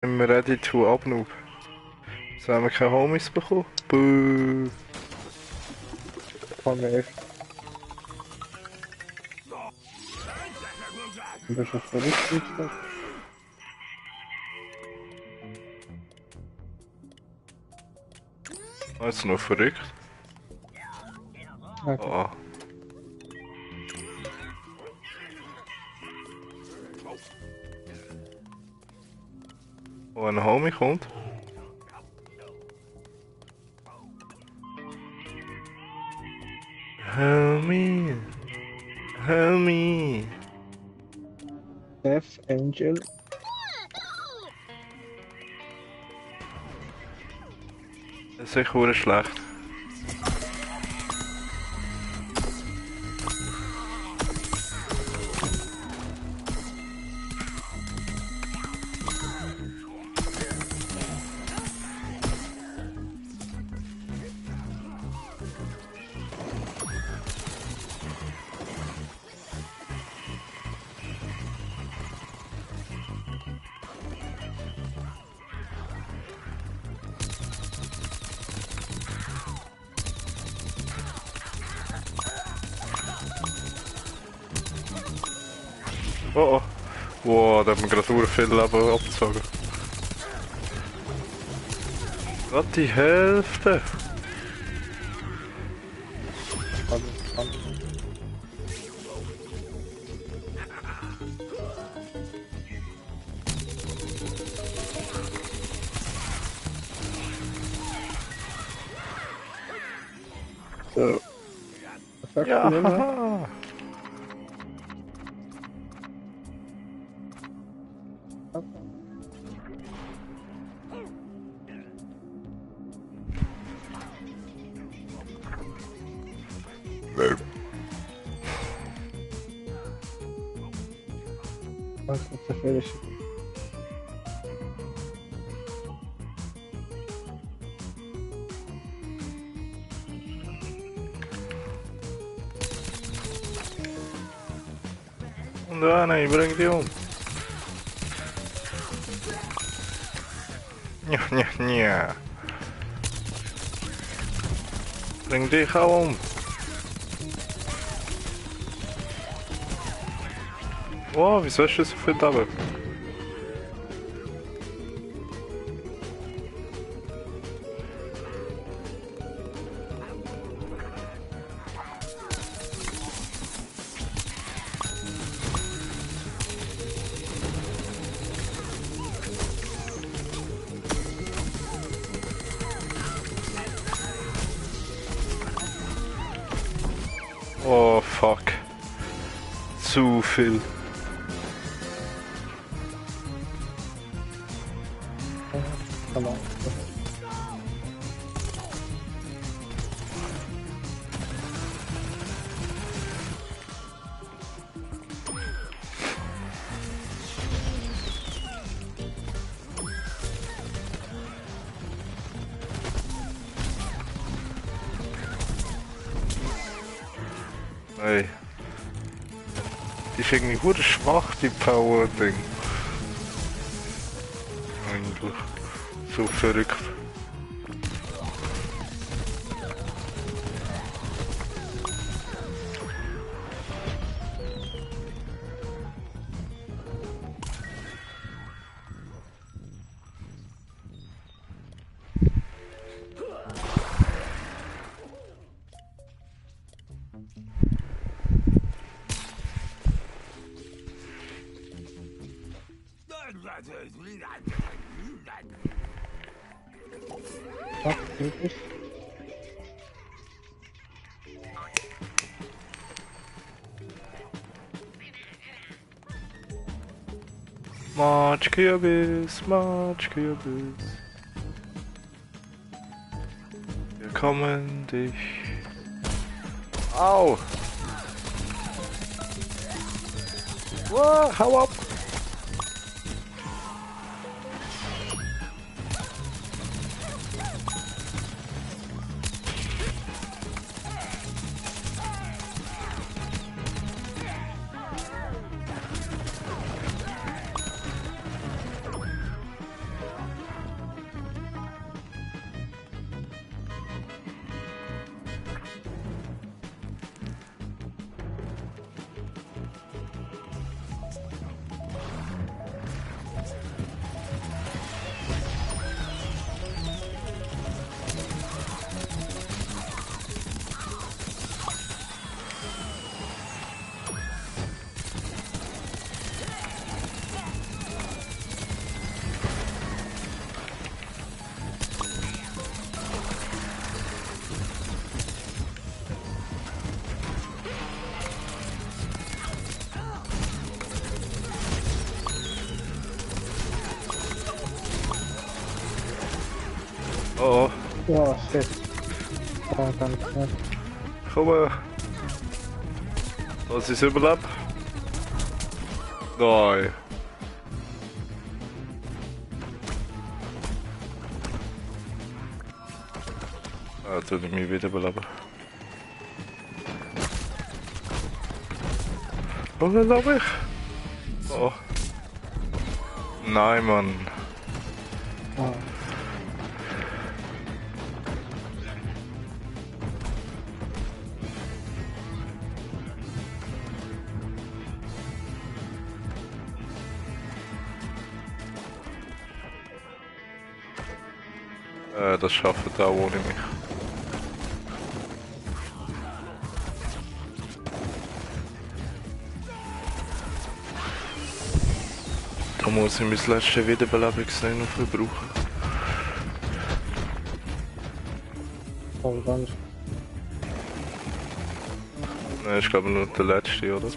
I'm ready to abnoob. So haben wir keine Homies bekommen. Buh. Komm mir echt. Du bist schon verrückt, Alter. Jetzt noch verrückt. Okay. Oh. Wo ein Homie kommt. Homie. Homie. Death Angel. Das ist echt verdammt schlecht. Oh oh. Wow, da hat man gerade sehr viel Leben abgezogen. Was die Hälfte? Also, komm. So. Was sagst Ja, du denn da? haha. Was ist der fertig? Und nein, bring die um. Ja. Bring dich auch um. Wow, wieso hast du so viel Leben? Oh fuck. Zu viel. Komm mal. Ey. Die ist irgendwie gut schwach, die Power-Ding. Eigentlich. So verrückt. Fuck, wirklich? Matschkürbis. Wir kommen dich. Au! Wow, hau ab! Oh, Oh, shit. Oh, ganz knapp. komm her. Lass es überleben. Nein. Ah, tu ich mich wiederbeleben. Oh, lass mich. Oh. Nein, Mann. Oh. Das schafft er auch ohne mich. Da muss ich mein letztes Wiederbelebungsding noch verbrauchen. Oh, ganz. Nein, ich glaube nur der letzte, oder?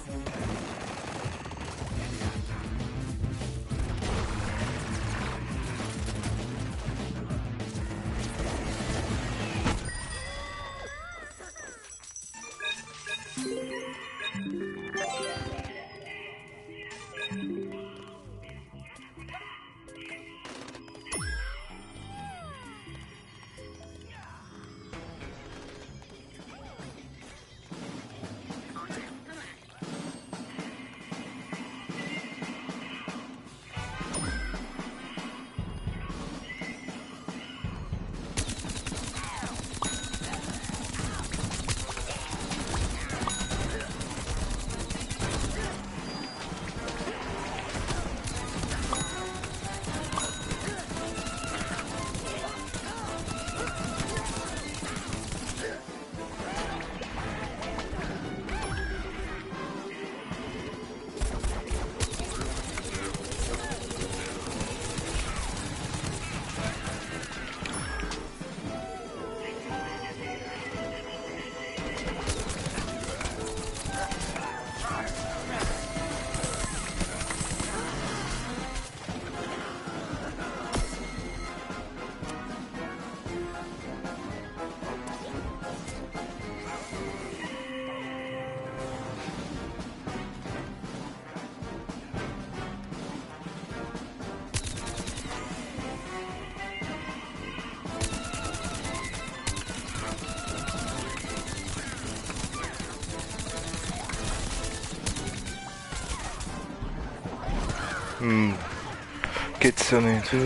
Geht's ja nicht. Ja.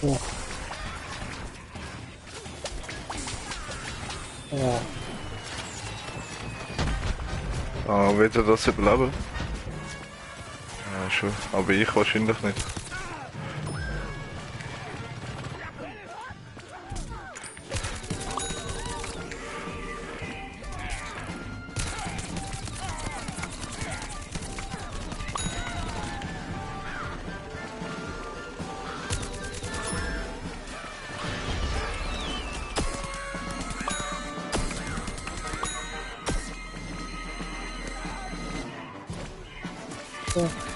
Oh. Ja. Ah, wird er das überleben? Ja, schon. Aber ich wahrscheinlich nicht. Ja.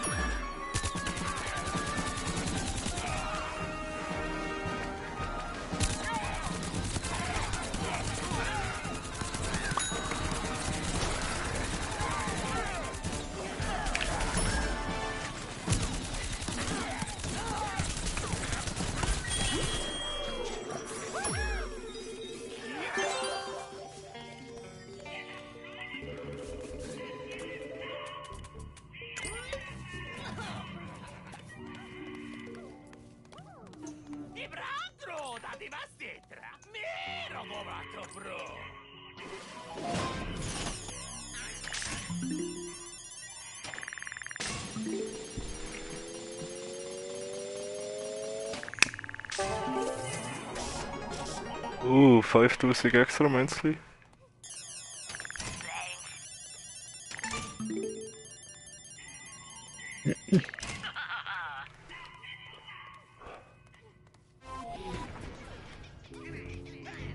5000 extra Münzli.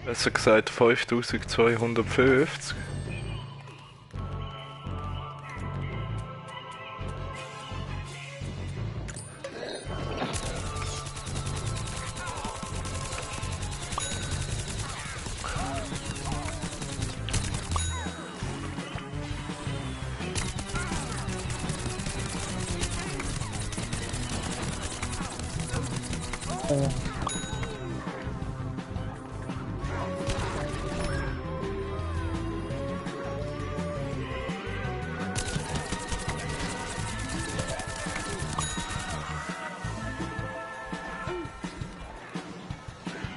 Besser gesagt 5250. Ja.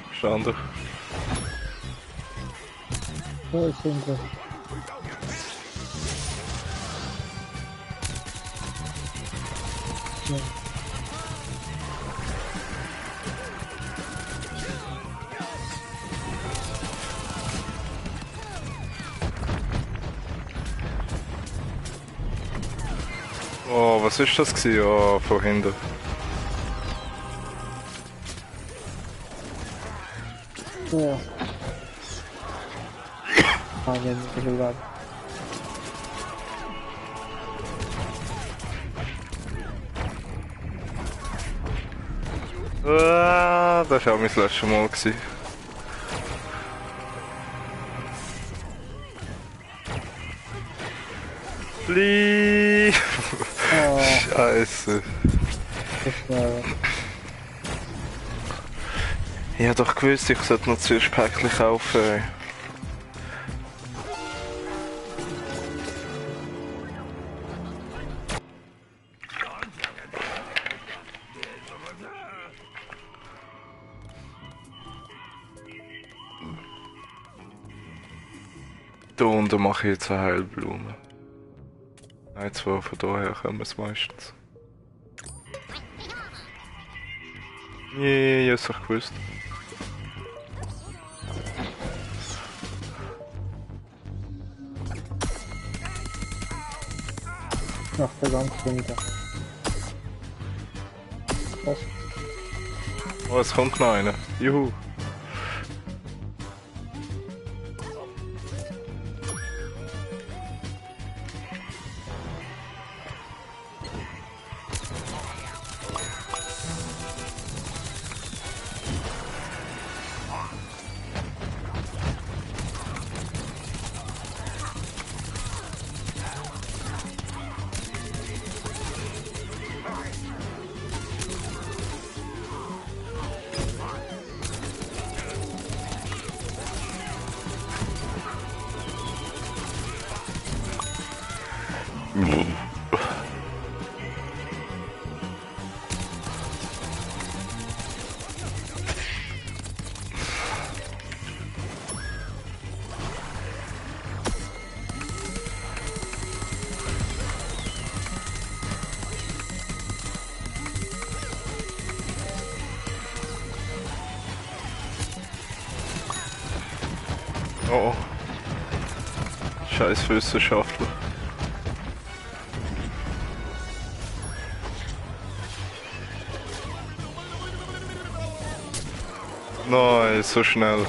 Verstanden. Wo ist irgendwo? Ja. Oh, was ist das gewesen? Oh, von hinten. Ja. Ah, ja, nicht geladen. Ah, das war auch mein letztes Mal gewesen. Flieh! Oh, Scheiße. so schnell. Ich hab doch gewusst, ich sollte noch zuerst Päckchen kaufen. Da unten mache ich jetzt eine Heilblume. Nein, zwei von daher kommen es meistens. Nee, ich hab's doch gewusst. Nach der ganz hinten. Was? Oh, es kommt noch einer. Juhu. Oh. Scheiß Wissenschaftler. Nein, so schnell.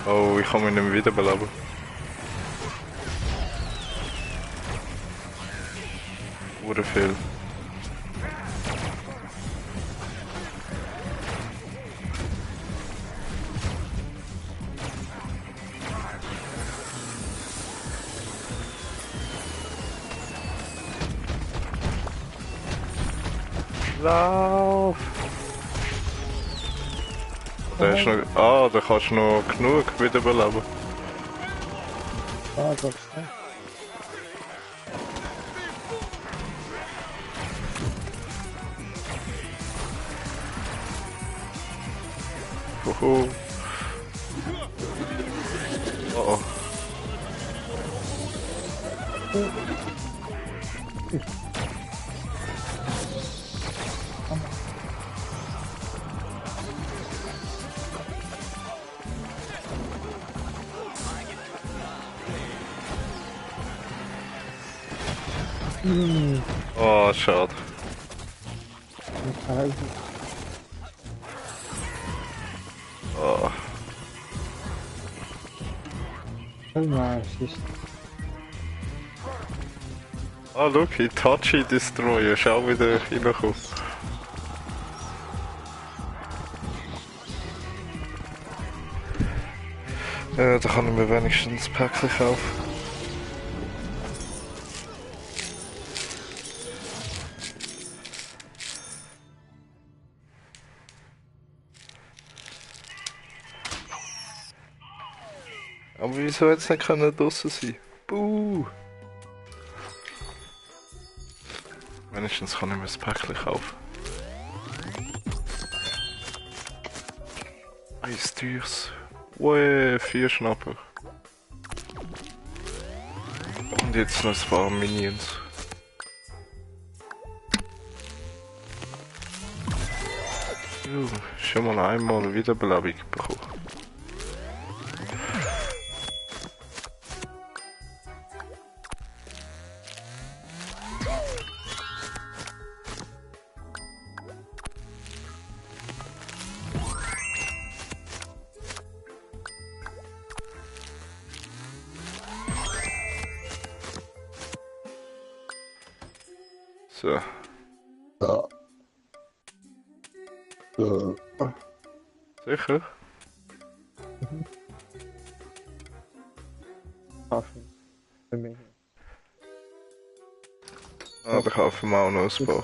Oh, ich kann mich nicht mehr wiederbeleben. Wurde viel. Lauf! Da ist noch. Ah, da kannst du noch genug wiederbeleben. Ah, Gott sei Dank. Huhu. Oh oh. Oh, schade. Oh. Nein, es ist. Ah, schau, Itachi Destroyer, schau wieder reinkommen. Da kann ich mir wenigstens ein Päckchen kaufen. Aber wieso hätte es nicht können draussen sein? Buh! Wenigstens kann ich mir das Päckchen kaufen. Eins teures. Ue, 4 Schnapper. Und jetzt noch ein paar Minions. Schon mal einmal Wiederbelebung bekommen. So. Ja. Sicher? Kaffee. Für mich. Ah, da kaufen wir auch noch ein paar.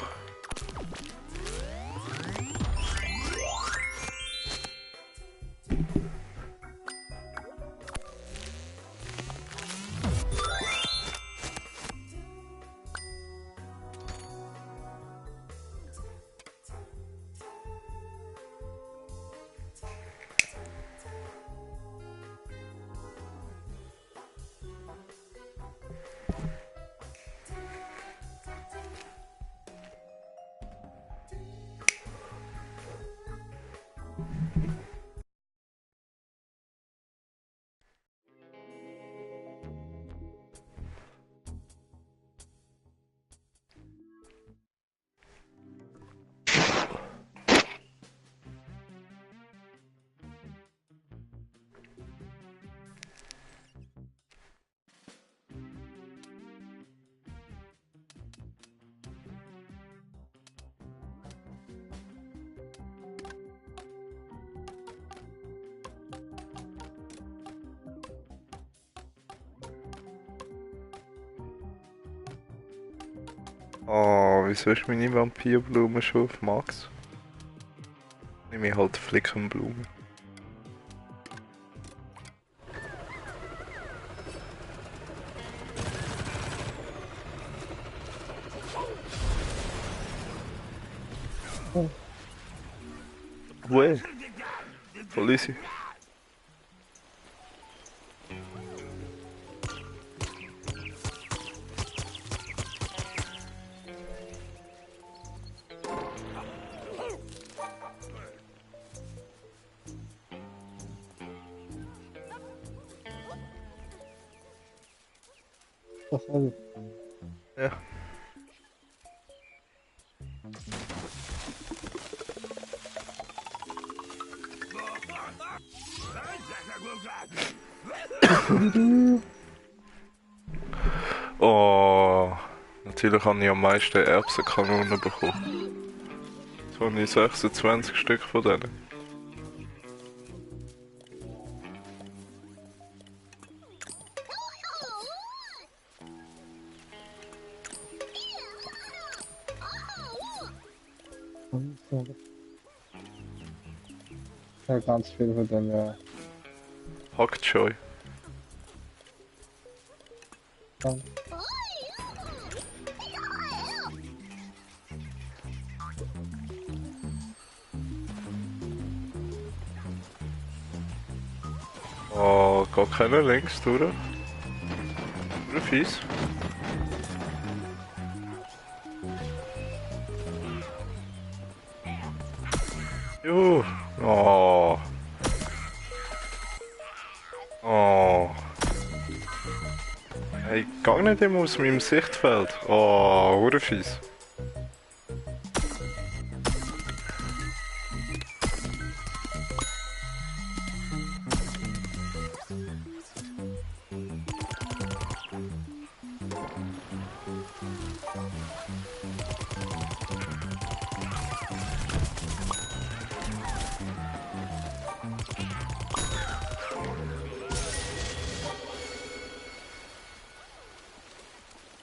Oh, wieso ist meine Vampirblume schon auf Max? Nehme ich halt Flickenblume. Oh. Ue. Voll easy. Was soll ich? Ja. Oh, natürlich habe ich am meisten Erbsenkanonen bekommen. Jetzt habe ich 26 Stück von denen. Ja, ganz viel von dem, ja. Hackjoy. Ja. Oh, gar keiner links, oder? Oder fies? Juhu. Oh. Oh. Hey, geh nicht immer aus meinem Sichtfeld. Oh, oder fies.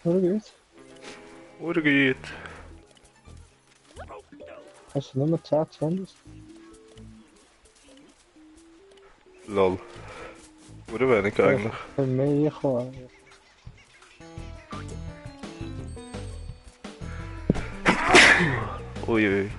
Oder geht's? Oder geht. Hast du nur 10 Zombies? Lol. Oder wenig eigentlich. Für mich gekommen. Uiui.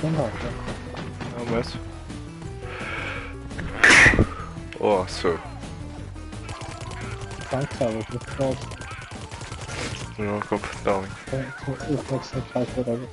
Genau. Ja, was? Oh, so. Danke, aber ich bin froh. Ja, komm, danke. Aufmerksamkeit oder so.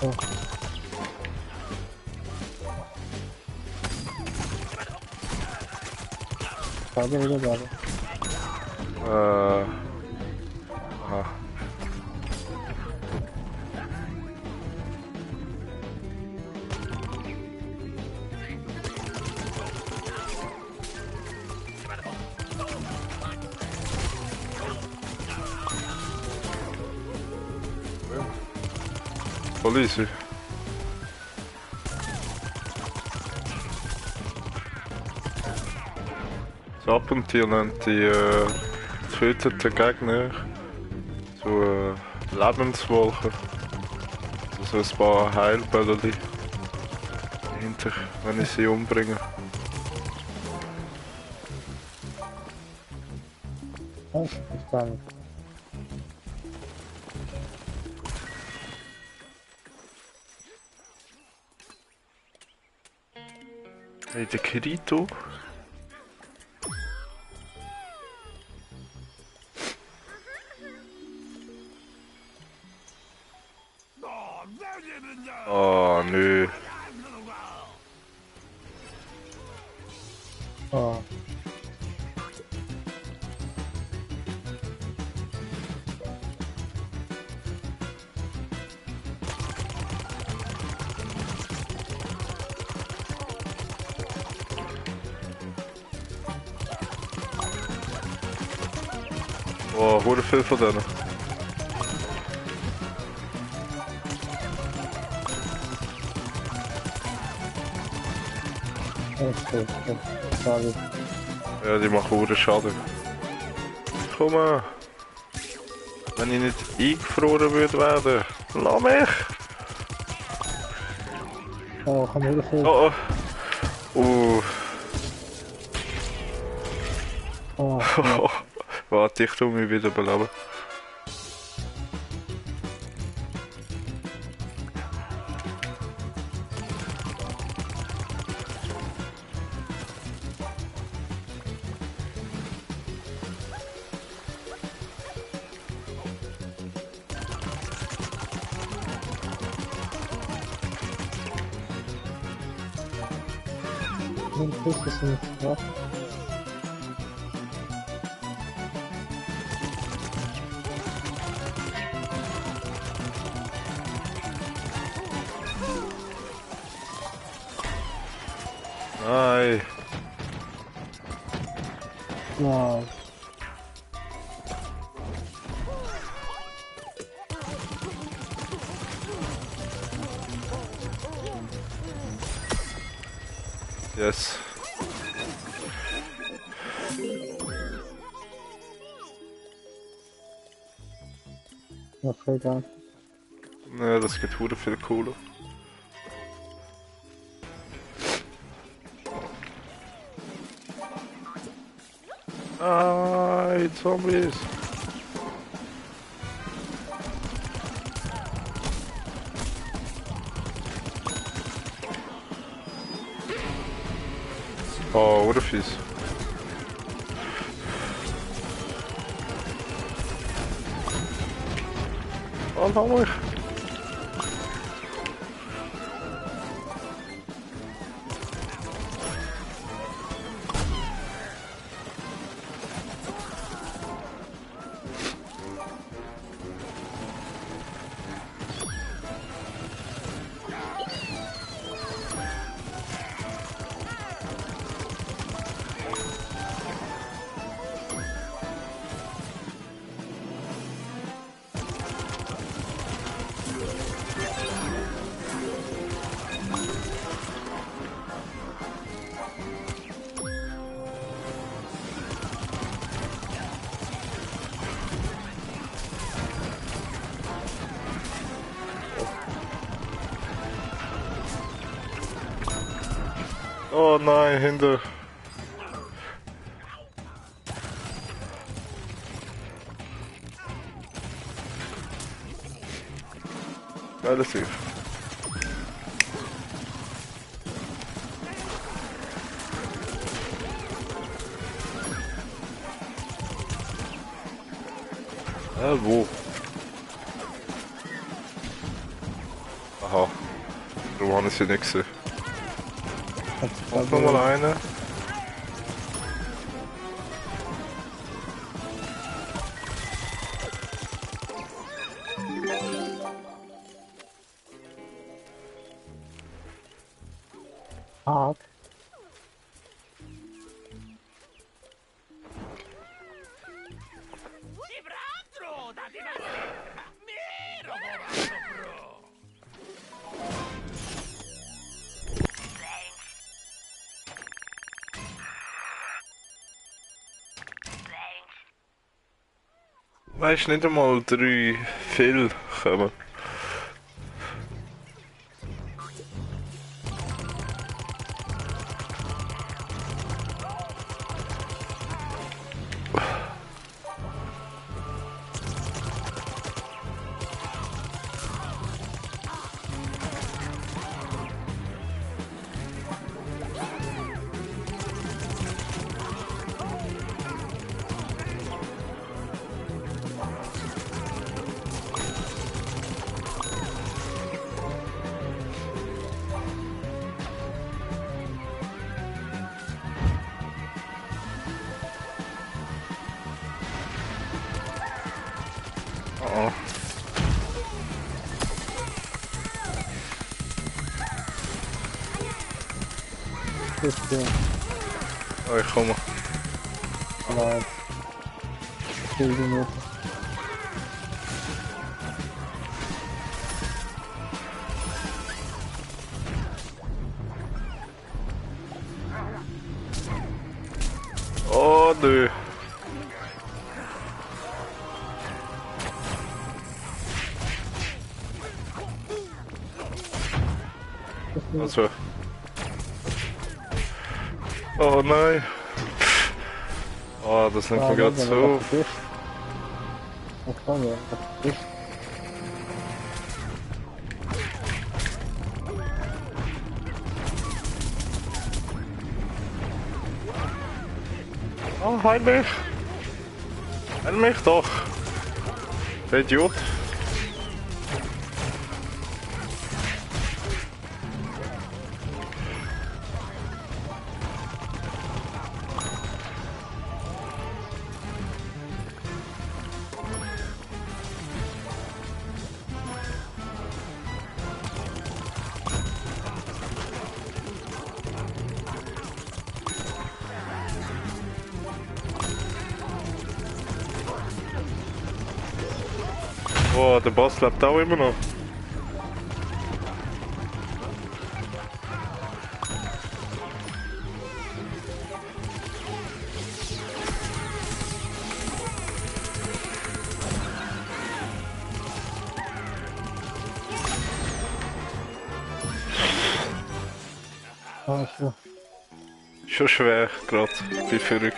So. Schade wieder da. Aha. Voll easy. So ab und zu lernen die getöteten Gegner so Lebenswolken. Also so ein paar Heilbälle hinter, wenn ich sie umbringe. Das ist gar nicht. Hey, der Kirito. Oh, nö. Oh. Oh, wurde viel von denen. Okay. Schade. Ja, die machen guten Schaden. Komm mal. Wenn ich nicht eingefroren würde werden. Lass mich! Oh, kann wieder viel. Oh, oh. Oh, ja. Warte, ich tu mich wieder beleben. Den Fuß ist nicht drauf. Nein. Wow. Yes. Ja, voll geil. Ja, das geht verdammt viel cooler. Nein, Zombies. Oh, oder fies. Oh, hau mich. Oh nein, hinter. Alles gut. Wo? Aha. Da waren es ja nicht gesehen. Kommt nochmal eine. Hart. Weißt nicht einmal 3 viel kommen. Oh. Bisschen. Oh, ich komme. Aber 10 Minuten. Oh nö. Also. Oh nein. Oh, das nimmt mir gerade so. Was kann ja? Was ist? Oh, heil mich. Heil mich doch. Der Idiot. Oh, der Boss lebt auch immer noch. Ah, so. Schon schwer gerade. Bin verrückt.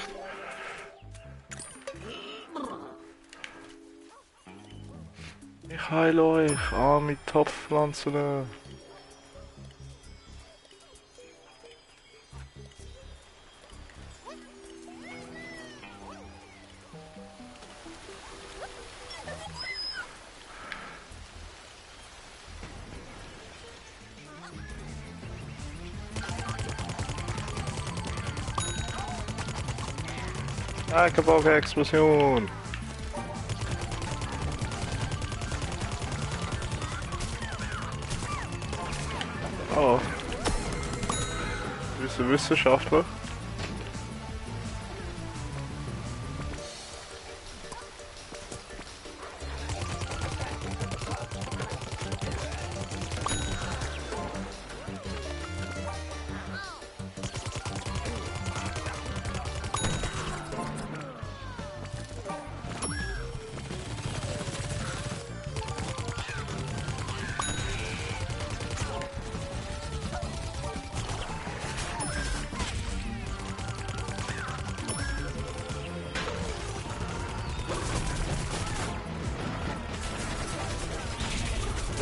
Ich heile euch, arme Topfpflanzen. Explosion. Oh. Du bist ein Wissenschaftler.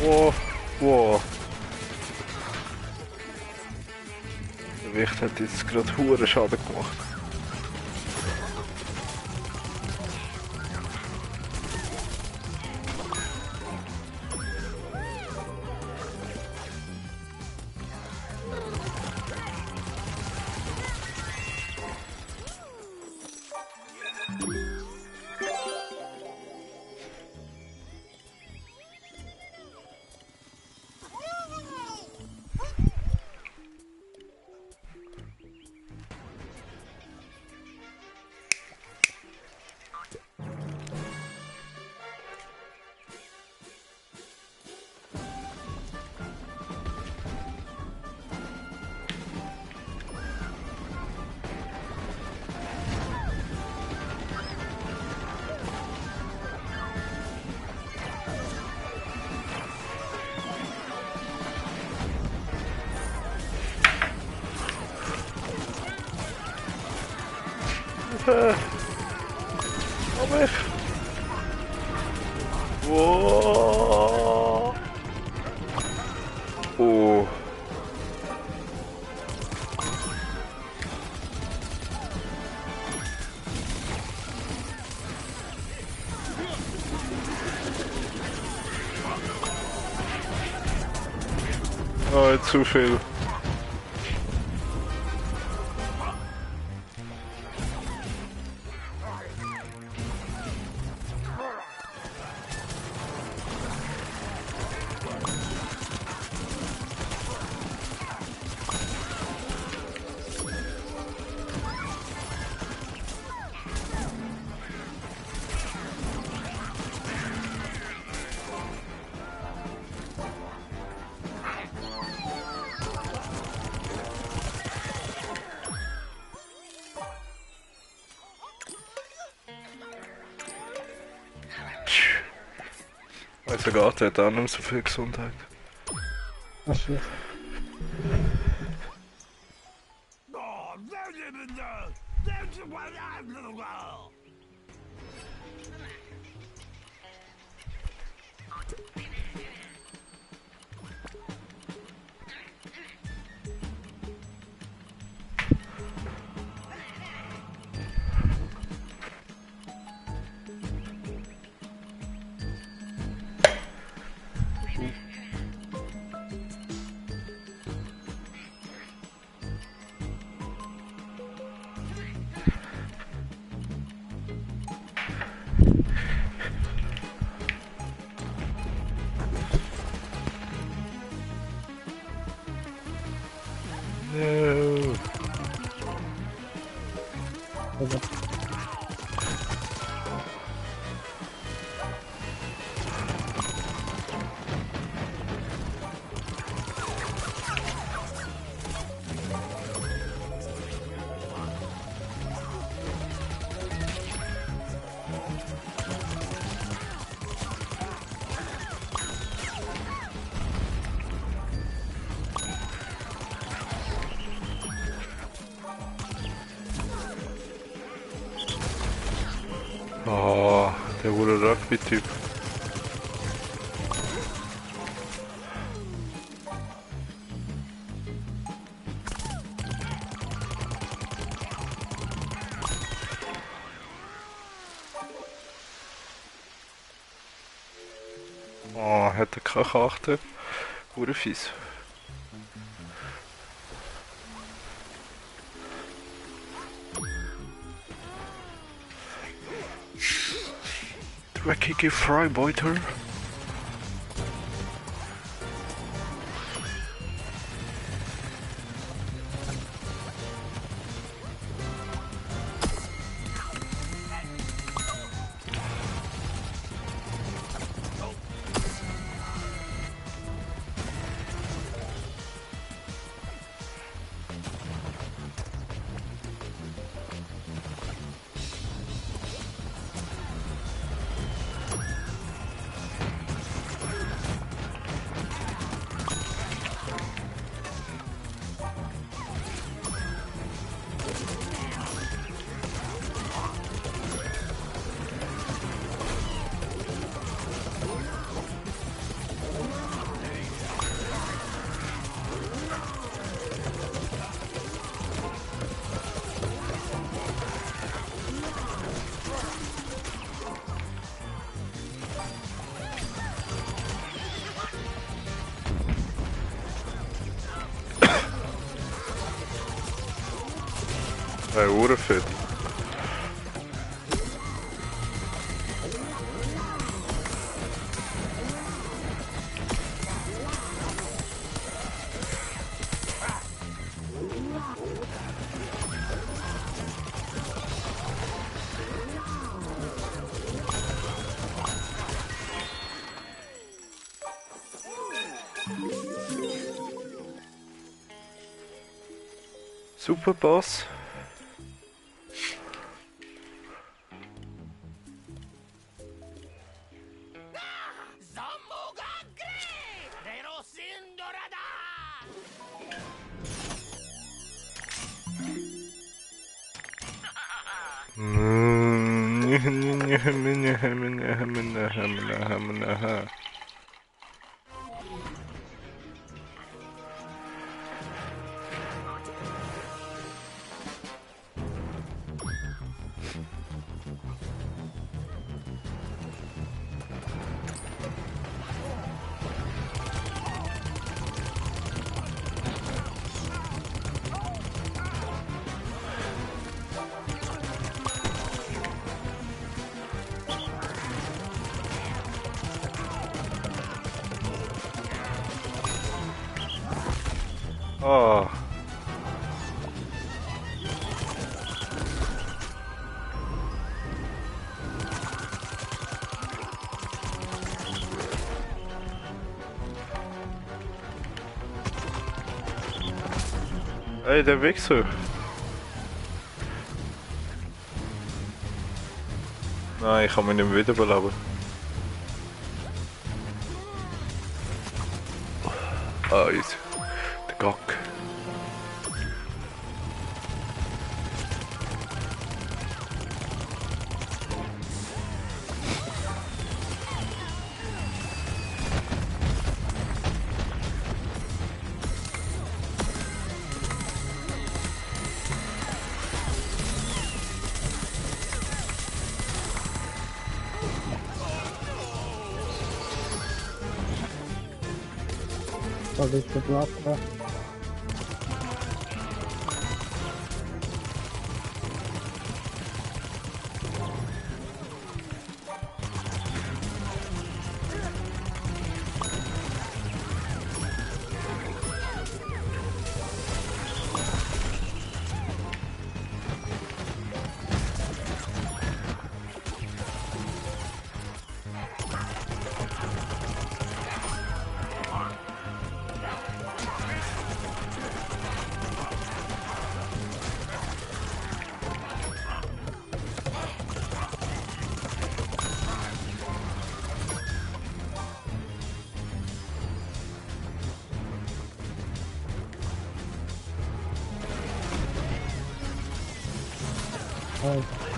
Wow, wow. Der Wicht hat jetzt gerade hure Schaden gemacht. Komm weg! Wow. Oh. Oh, zu viel. Also geht hat auch nicht mehr so viel Gesundheit. Ach shit. No. Also, Oh, der wurde Rugby-Typ. Oh, hat er keine Karte. Hure fies. Dreckige Freibeuter. Uhrenfett. Super Boss. Oh. Ey, der Wichser. Nein, ich kann mich nicht mehr wiederbeleben. Ah, easy. Der Gag. Soll ich das lassen?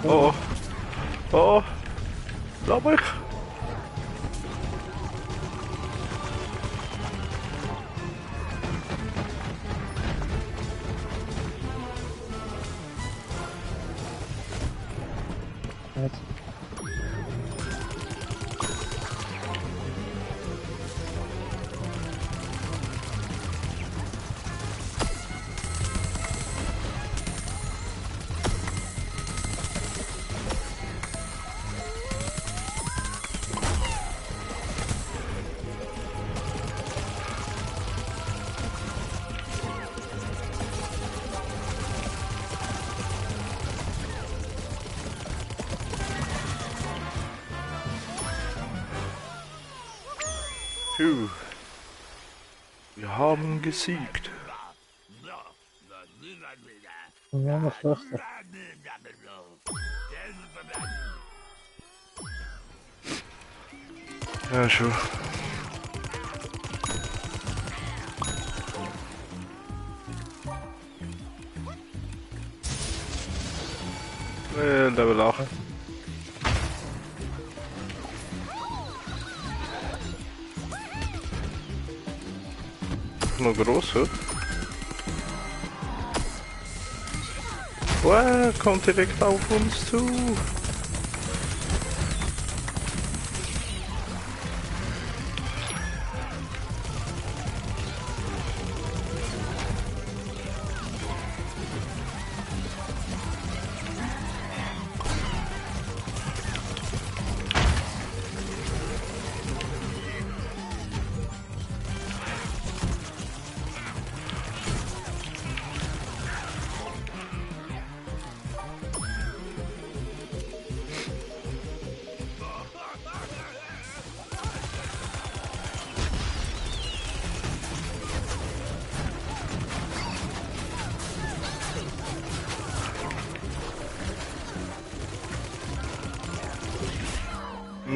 Oh. Oh. Lass mich. Jetzt. Phew. Wir haben gesiegt. Und wir haben noch Schwester. Ja, schon. Level 8. Noch größer. Wow, kommt direkt auf uns zu.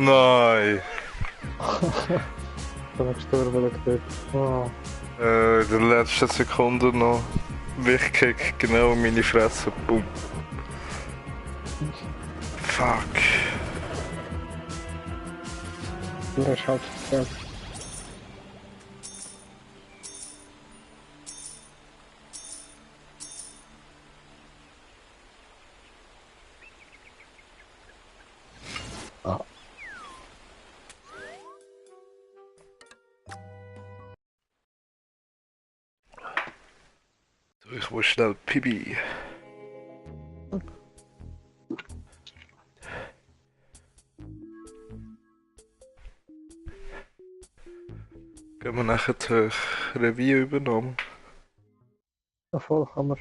Nein. Ich bin gestorben, getötet. Oh. In der letzten Sekunde noch. Wichtig, genau in meine Fresse. Boom. Fuck. Du hast halt gesagt. Ah. So, ich muss schnell Pipi. Gehen wir nachher die Revue übernommen. Ja, voll kann man.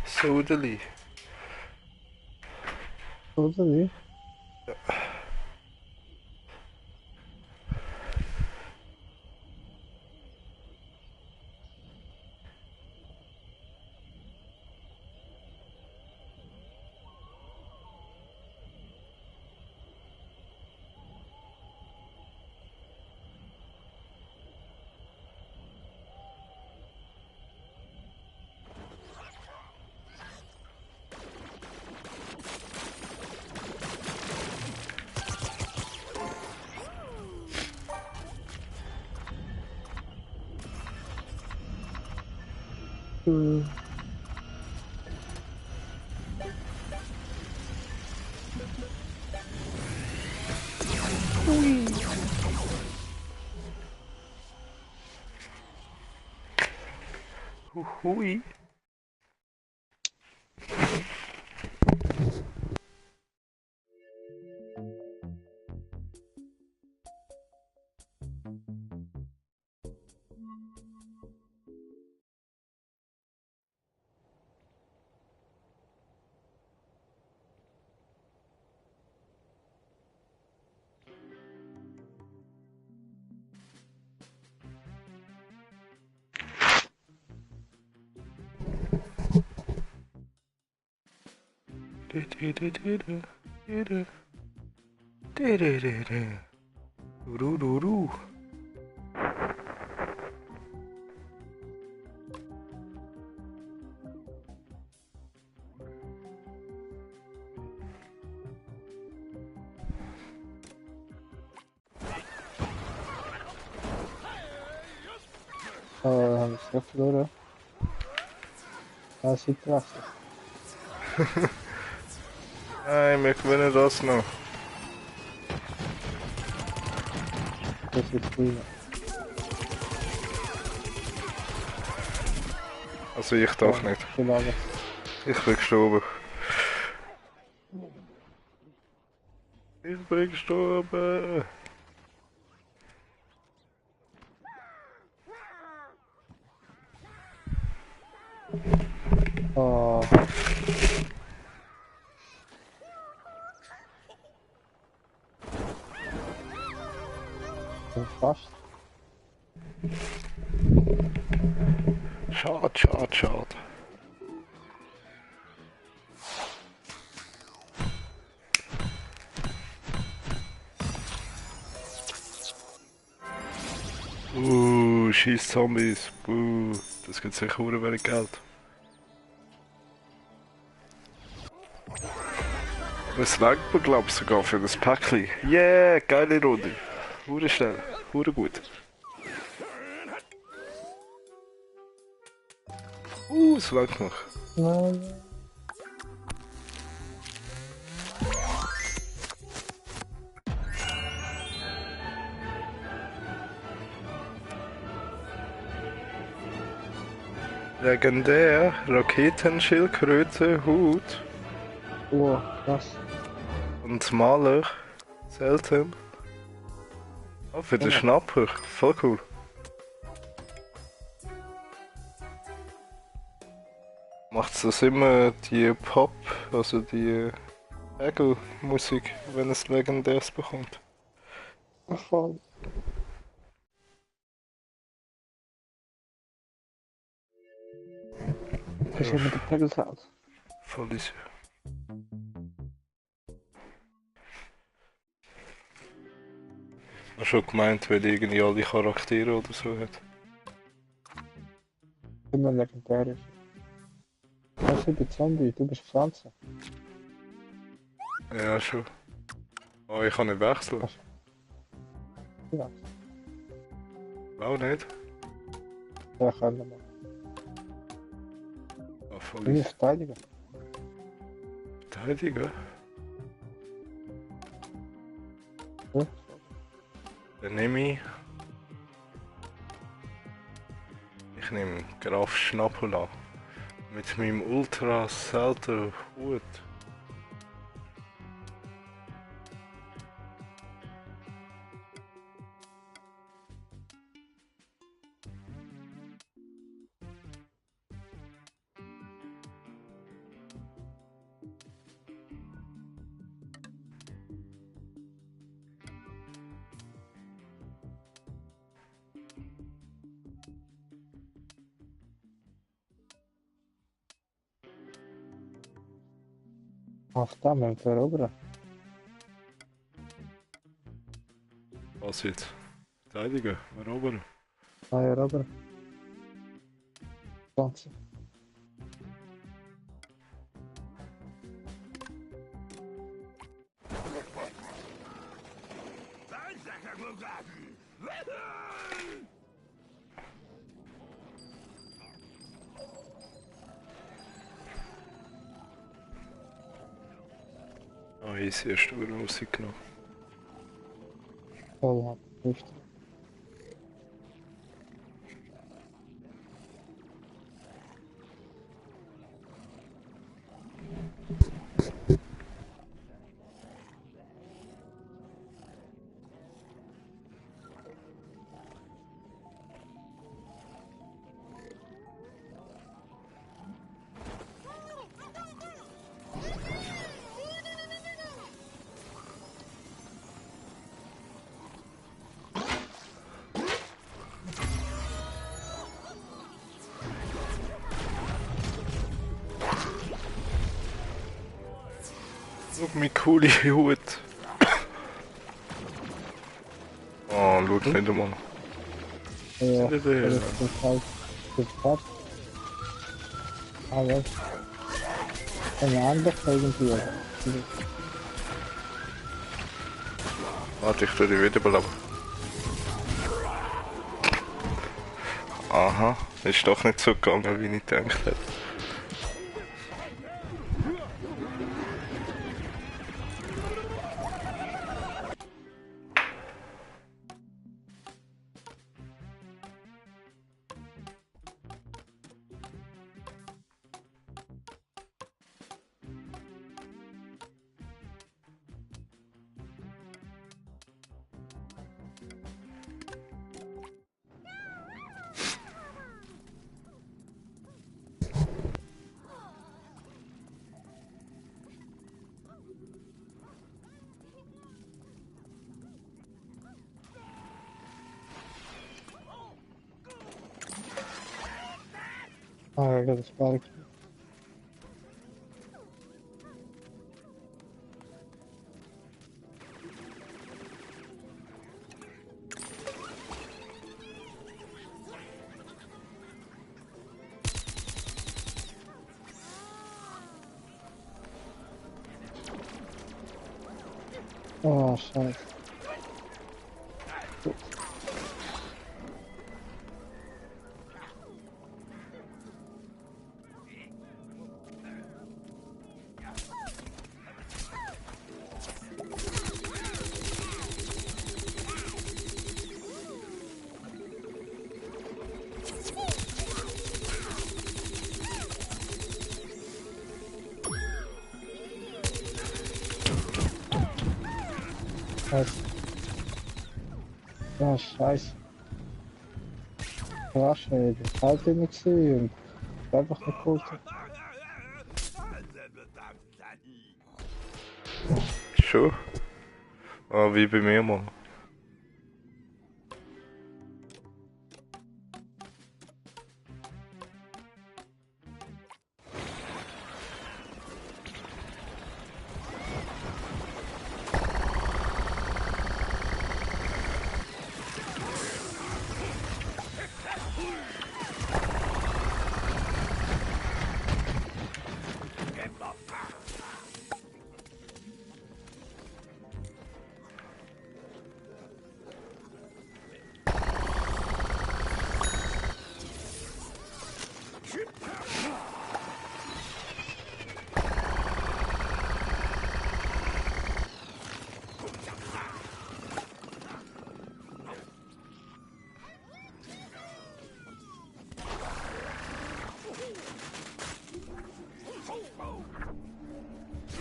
Sodeli. Oder wie? Hui. Urururu. Haben wir es ja verloren. Ja, sieht krass. Nein, wir gewinnen das noch. Das wird cool. Also ich doch nicht. Gelagert. Ich bin gestorben. Ich bin gestorben. Oh. Fast. Schade, schade, schade. Scheiß Zombies. Das gibt sicher hure wenig Geld. Es langt mir glaub ich sogar für das Päckchen. Yeah, geile Runde. Hure schnell, hure gut. Es langt noch. Nein. Legendär, Raketenschildkröte, Hut Oh, krass. und Maler, selten. Oh, für den Ja. Schnapper, voll cool. Macht das immer die Pop, also die Musik, wenn es Legendärs bekommt? Voll. Ich habe mit den Pegels aus. Voll easy. Hast du schon gemeint, weil die irgendwie alle Charaktere oder so hat? Immer legendärisch. Was ist der Zombie? Du bist Pflanze. Ja, schon. Oh, ich kann nicht wechseln. Ja, Auch nicht. ja, können wir. Ah, voll Wie easy. verteidigen? Verteidigen? Ja. Dann nehme ich. Ich nehme Graf Schnapula. Mit meinem ultra seltenen Hut. Ach, da müssen wir erobern. Was jetzt? Verteidigen? Erobern? Ah, erobern. Pflanze. Ah, easy, hast du wieder Musik genommen. Voll hat. Richtig. Schau mein coole Hut. Oh, schau nicht einmal. Ja, Nicht der. das ist halt. Das ist fast. Ah, was? Eine andere irgendwie. Warte, ich tue dich wiederbeleben. Aha, ist doch nicht so gegangen, wie ich gedacht hätte. Ah, das war okay. Oh, scheiße. Scheiße. Ja, scheiße. War schnell. Das halt den nicht sehen. Einfach eine Kurve. Schon? Ah, wie bei mir mal.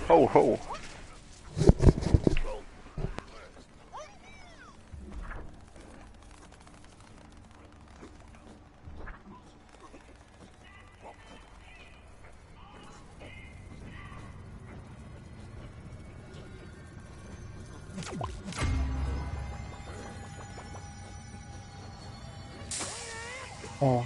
Ho, ho. Oh.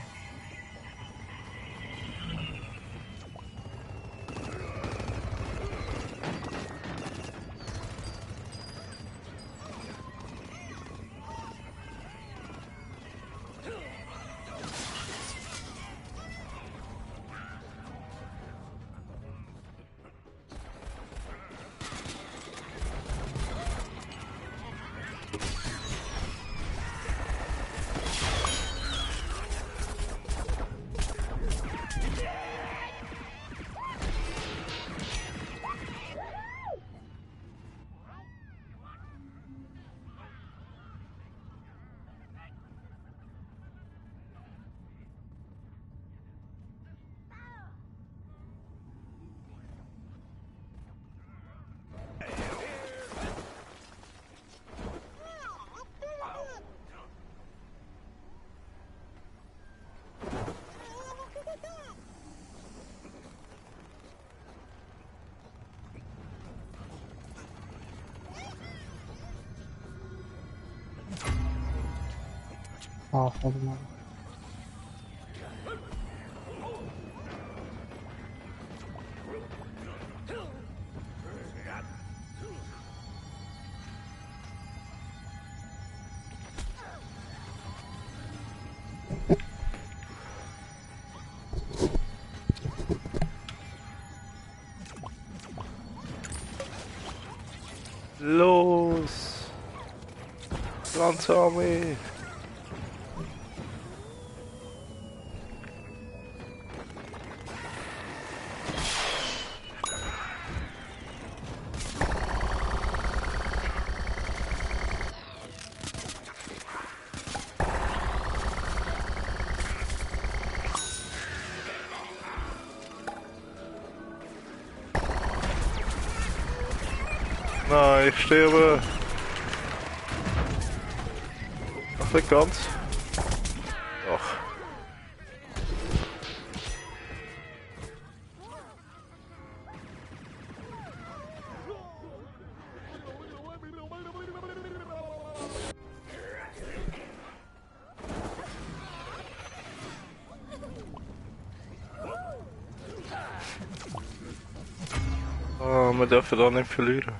Ach, warte mal. Los! Landsarmee! Nein, ich sterbe! Ach, nicht ganz. Doch. wir dürfen da nicht verlieren.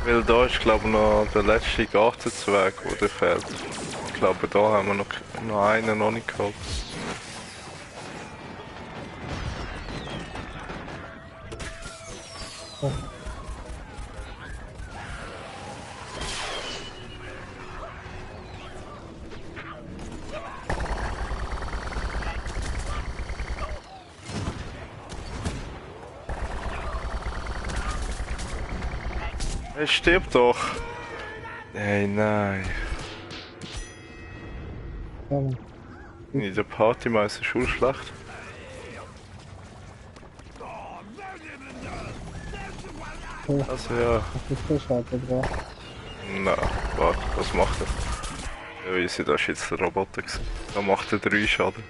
Weil da ist glaube ich noch der letzte Gartenzweig, der fehlt. Ich glaube da haben wir noch einen noch nicht gehabt. Oh. Er stirbt doch! Hey, nein. Ja, Nee, der Partymeister ist schon schlecht. so, Also ja. das ist Frischhalter drauf. Na, warte, was macht er? Ja, easy, das ist jetzt der Roboter gewesen. Da macht er 3 Schaden.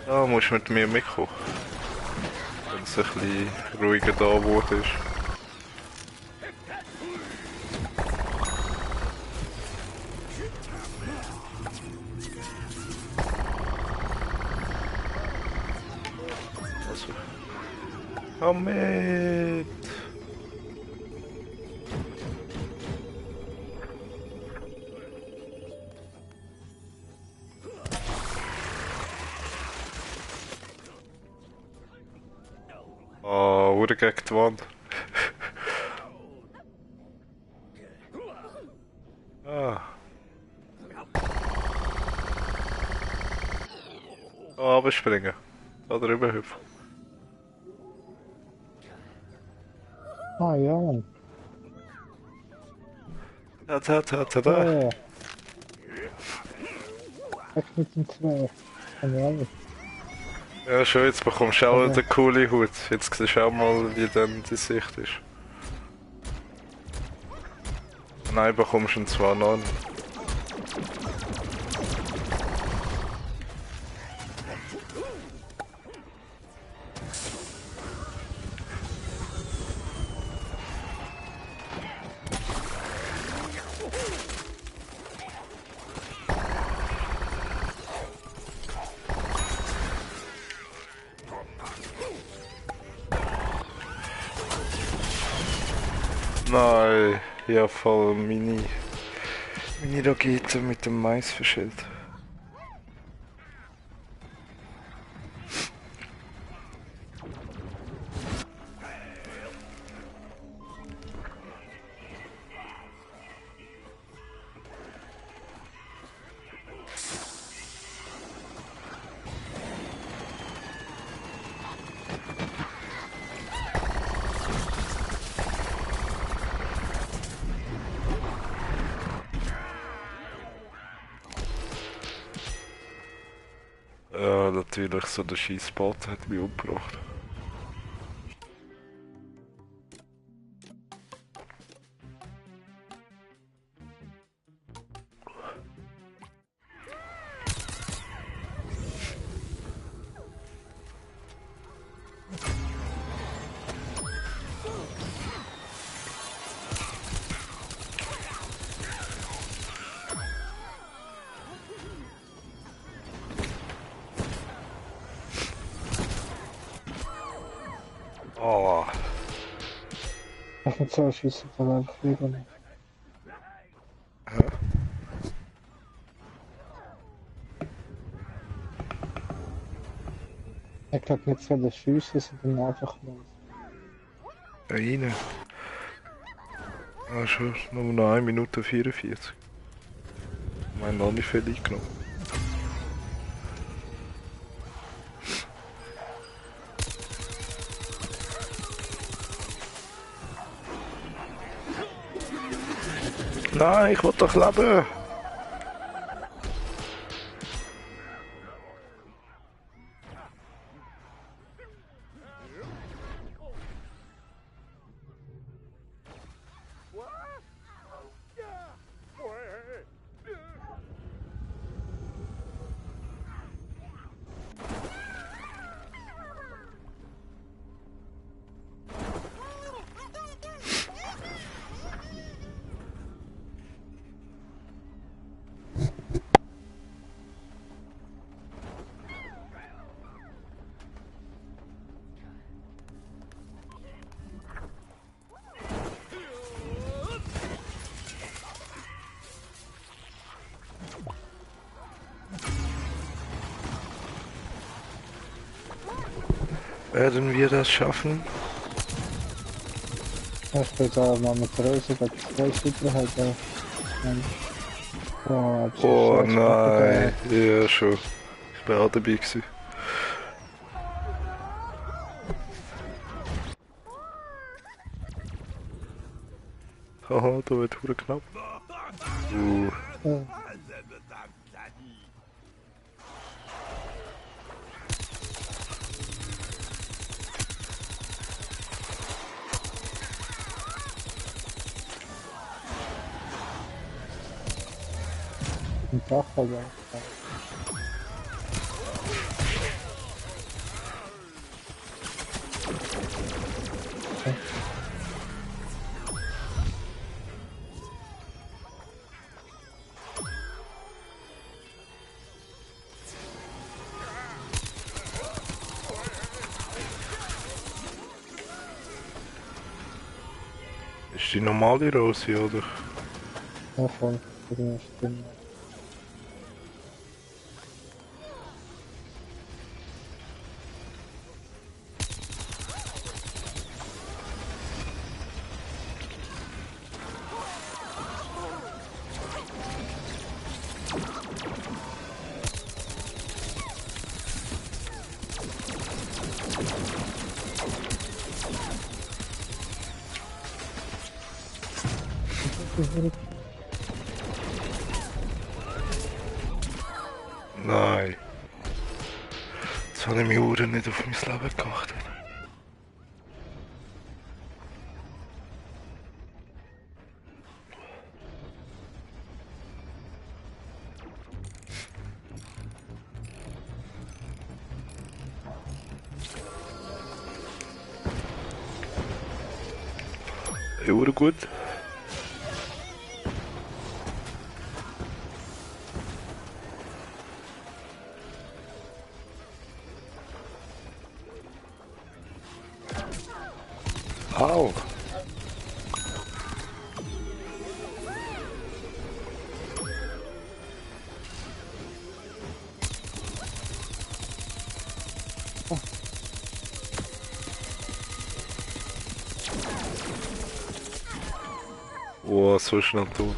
Da musst du mit mir mitkommen. Wenn es ein bisschen ruhiger da geworden ist. Also. Komm mit! Oh, oder gegen die Wand. Ah. Oh, abspringen. Da drüber hüpfen. Ah ja, Mann. Ta. Oh, weg mit dem Zwerg. Kann ja nicht. Ja, schon, jetzt bekommst du auch den coolen Hut. Jetzt siehst du auch mal, wie dann die Sicht ist. Nein, bekommst du ihn zwar noch nicht. Nein, ja voll Mini Rakete mit dem Mais verschillt. Ja, natürlich, so der Schießbot hat mich umgebracht. Oh, Ach, mit so schießen von der Flieger nicht. Ich glaube, mit so der Schüsse sind dann einfach los. rein. Ah, schon, nur noch 1 Minute 44. Wir haben noch nicht viel eingenommen. Nein, ich will doch leben! Werden wir das schaffen? Ich bin da mal mit Größe, dass ich zwei Super hätte. Oh, das ist Oh scheiß nein, Kapital. ja schon. Ich war auch dabei gewesen. Haha, da wird hure knapp. Ja, ein Dach aber. Ist die normale Rose, oder? Ja, voll. Irgendwie stimmt. Nein. Jetzt habe ich mich hure nicht auf mein Leben geachtet. Hure gut. Au. Oh, so schnell tot.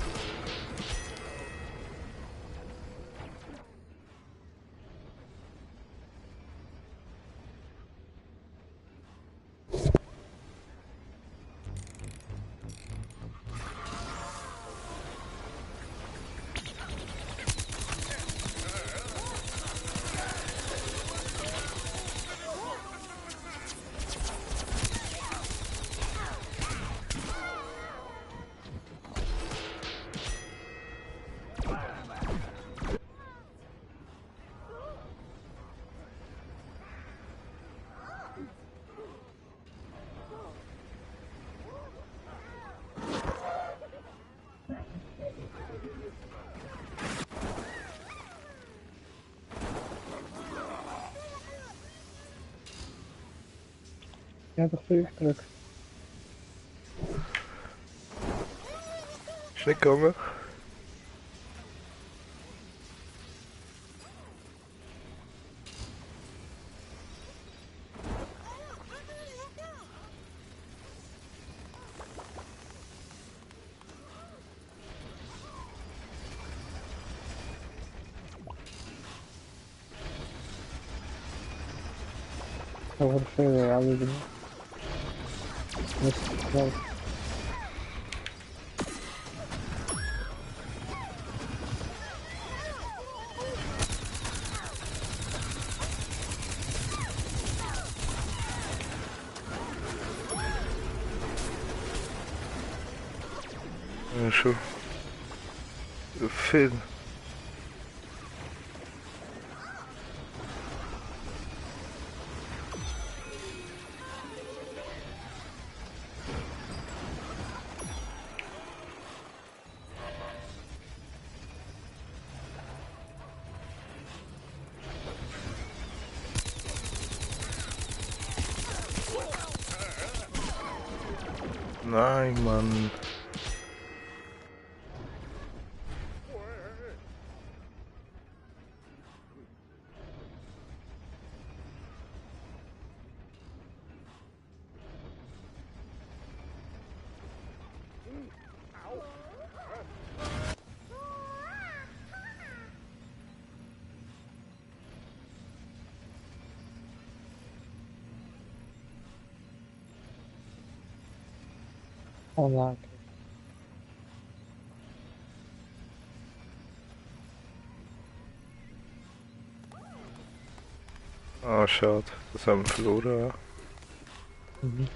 Ja, doch durchdrücken. Ist nicht gegangen. Aber für alle nicht. Ja, Ja, schon. Viel. Nein, Mann. Oh nein. Ah, schade. Das haben wir verloren. Mhm.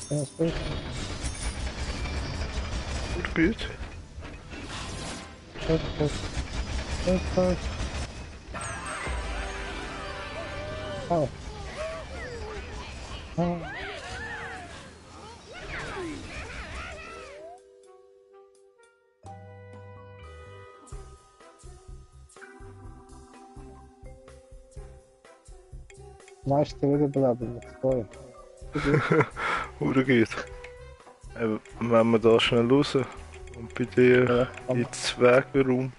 Das ist gut. Gut, gut. Gut, gut. Gut, gut. Oh. Oh. Nice to wieder bleiben. Toll. Oder geht. Wenn wir da schnell raus und bei dir Ja, komm. ins Wegraum.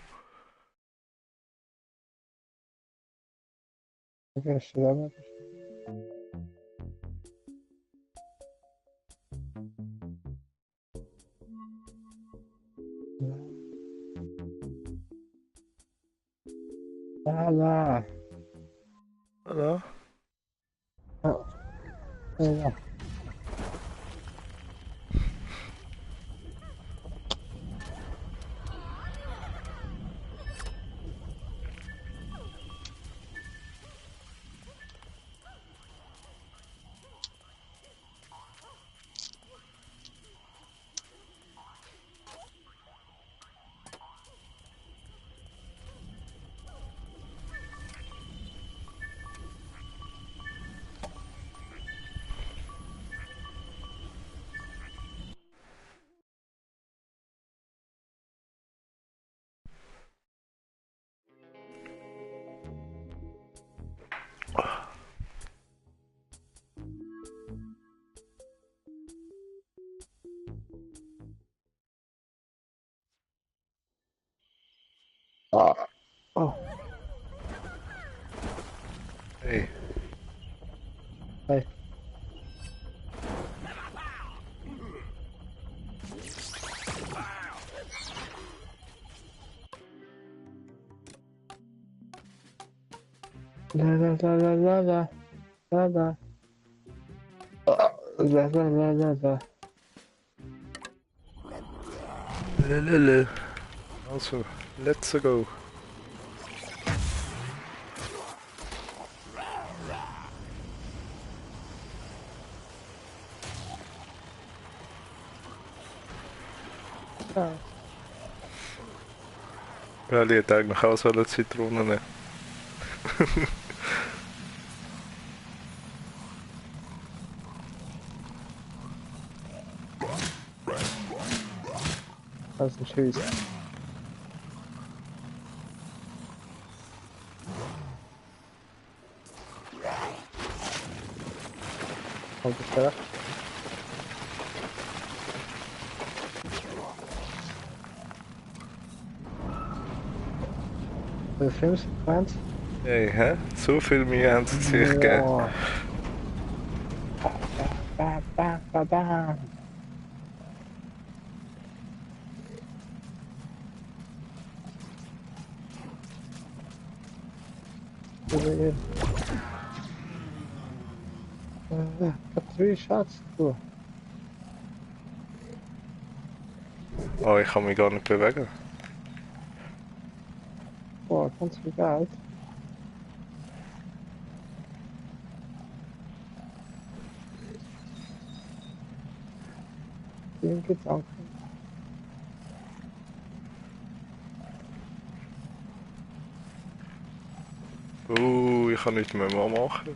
Okay, schwimmen. La la. Voilà. Oh. Ja. Oh. Oh. Hey. Hey. La la la la la la. La la. La la la la la. Lelele. Also, let's go. Ja. Weil ich eigentlich auch so eine Zitrone nehmen. Das ist ein Tschüss. Kommt es da? Der Filmsequenz? Hey, hä? So viel Mühe haben sie sich gegeben. Boah. Ba, ba, ba, ba, ba. Ich hab 3 Shots, du. Oh, ich kann mich gar nicht bewegen. Boah, ganz viel Geld. Vielen Gedanken. Ich kann nichts mehr machen.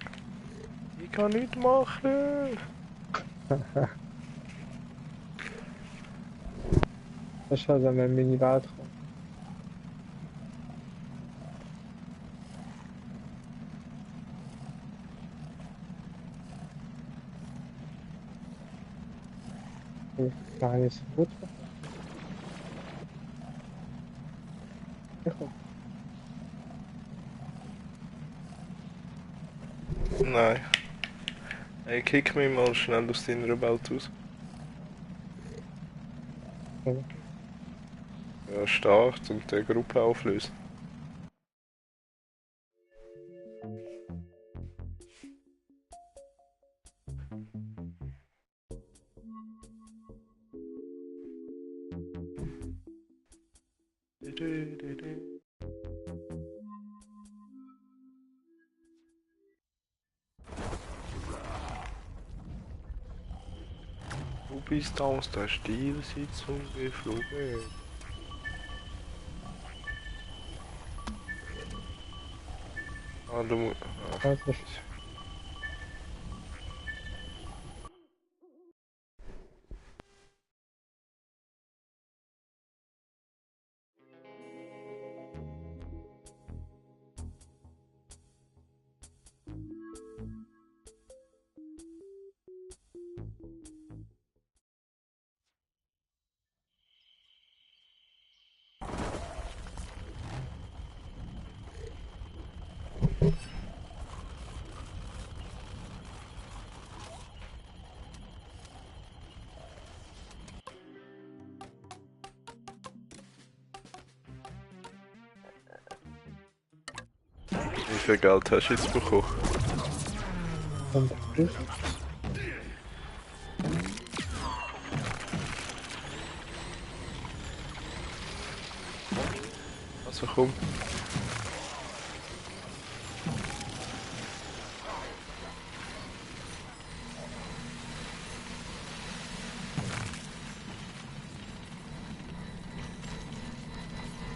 Ich kann nichts machen. Das ist halt, wenn man in meine Welt kommt. Ich kann nicht so gut machen. Ich hoffe. Nein. Hey, kick mich mal schnell aus deiner Welt raus. Okay. Ja, start und die Gruppe auflösen. Du bist aus der Stilsitzung geflogen. Ah, du... Ah. Also, Wie viel Geld hast du jetzt bekommen? und du? Also komm.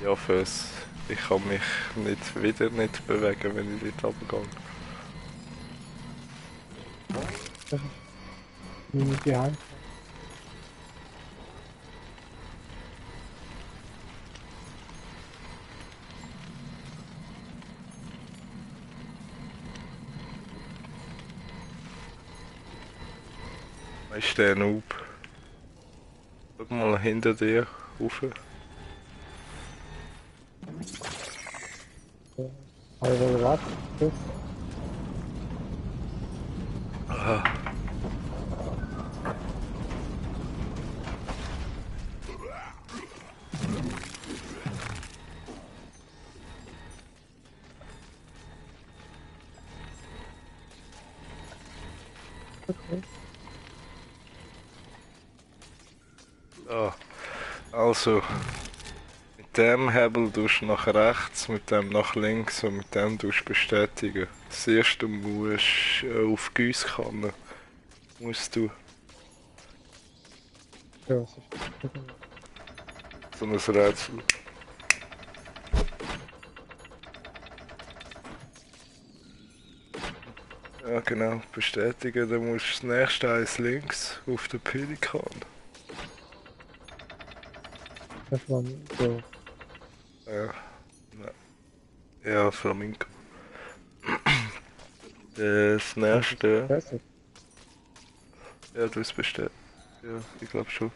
Ich hoffe es. Ich kann mich wieder nicht bewegen, wenn ich dort runtergehe. Das ist meine Behind. Ist der Noob? Schau mal hinter dir rauf. Also, was? Das Ah, okay. ah. Also, mit dem Hebel tust du nach rechts, mit dem nach links und mit dem tust du bestätigen. Das erste musst auf Gießkanne. Musst du Ja, das ist so ein Rätsel. Ja genau, bestätigen, dann musst du das nächste eins links auf den Pelikan. das war so. Ja, ja, Flamingo. Das nächste, Das ist ja du hast bestätigt. Ja, ich glaube schon.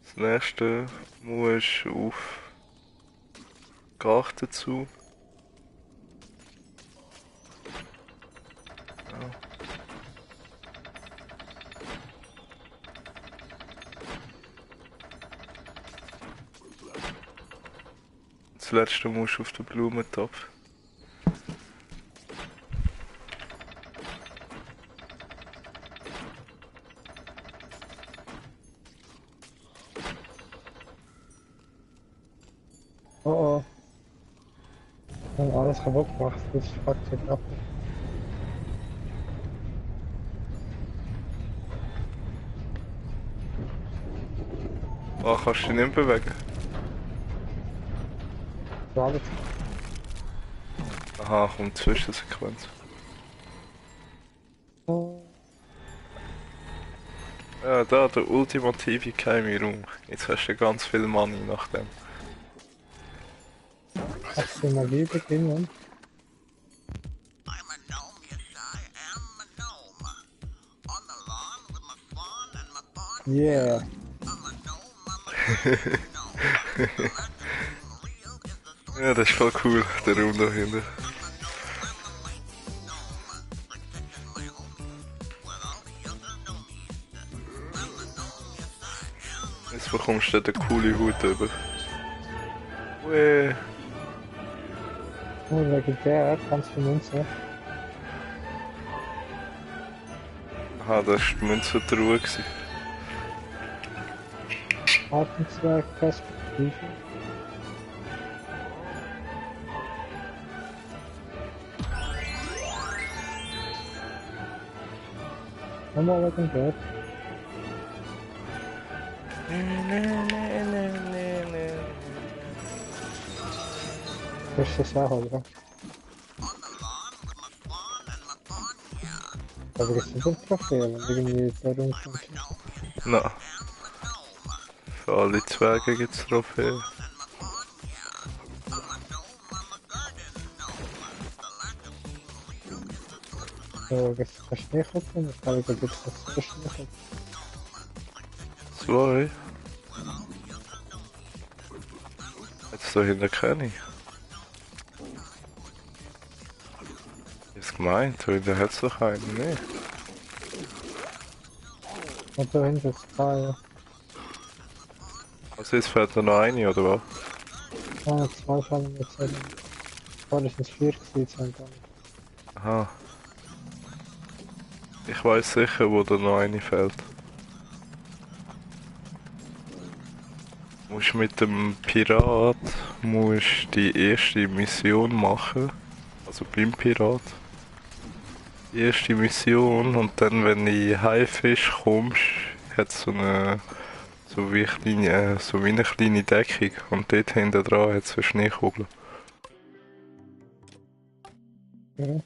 Das nächste musst du auf Garten zu. Ja. Das letzte musst du auf den Blumentopf. oh oh. Wir haben alles kaputt gemacht. Das fuckt sich ab. Ah, kannst du dich nicht bewegen? So alles. Aha, kommt Zwischensequenz. Oh. Ja, da, der ultimative geheime Raum. Jetzt hast du ganz viel Money nach dem. Hast du Magie beginnen? I'm a gnome, yes, I am a gnome. On the lawn with my swan and my barn. Yeah. I'm a gnome, I'm a gnome. Real is the story. Ja, das ist voll cool, der Raum da hinten. I'm a gnome, I'm a mighty gnome. Like touching my home with all the Jetzt bekommst du den coole Hut über. Ui. Oh, legendär, ganz viel Münze. Aha, das war die Münzentruhe. Atemzwerg, Perspektive. Nochmal legendär. Das ist das auch, oder? Aber das sind doch Trophäen, wenn irgendwie da rumkommt. Na, für alle Zwerge gibt es Trophäen. So, das ist der Schneekopfen, ich glaube, da gibt es das der Schneekopfen. 2. Jetzt da hinten keine. Ist gemeint, da hinten hat es doch einen, ne? Und da hinten ist zwei, ja. Also jetzt fährt da noch eine, oder was? Ah, zwei Schaden jetzt. War das nicht vier gewesen, dann. Aha. Ich weiß sicher, wo da noch eine fällt. Musst mit dem Pirat musst die erste Mission machen. Also beim Pirat. Die erste Mission und dann wenn du in Haifisch kommst, hat es so wie eine kleine Deckung und dort hinten dran hat es eine Schneekugel. Ja.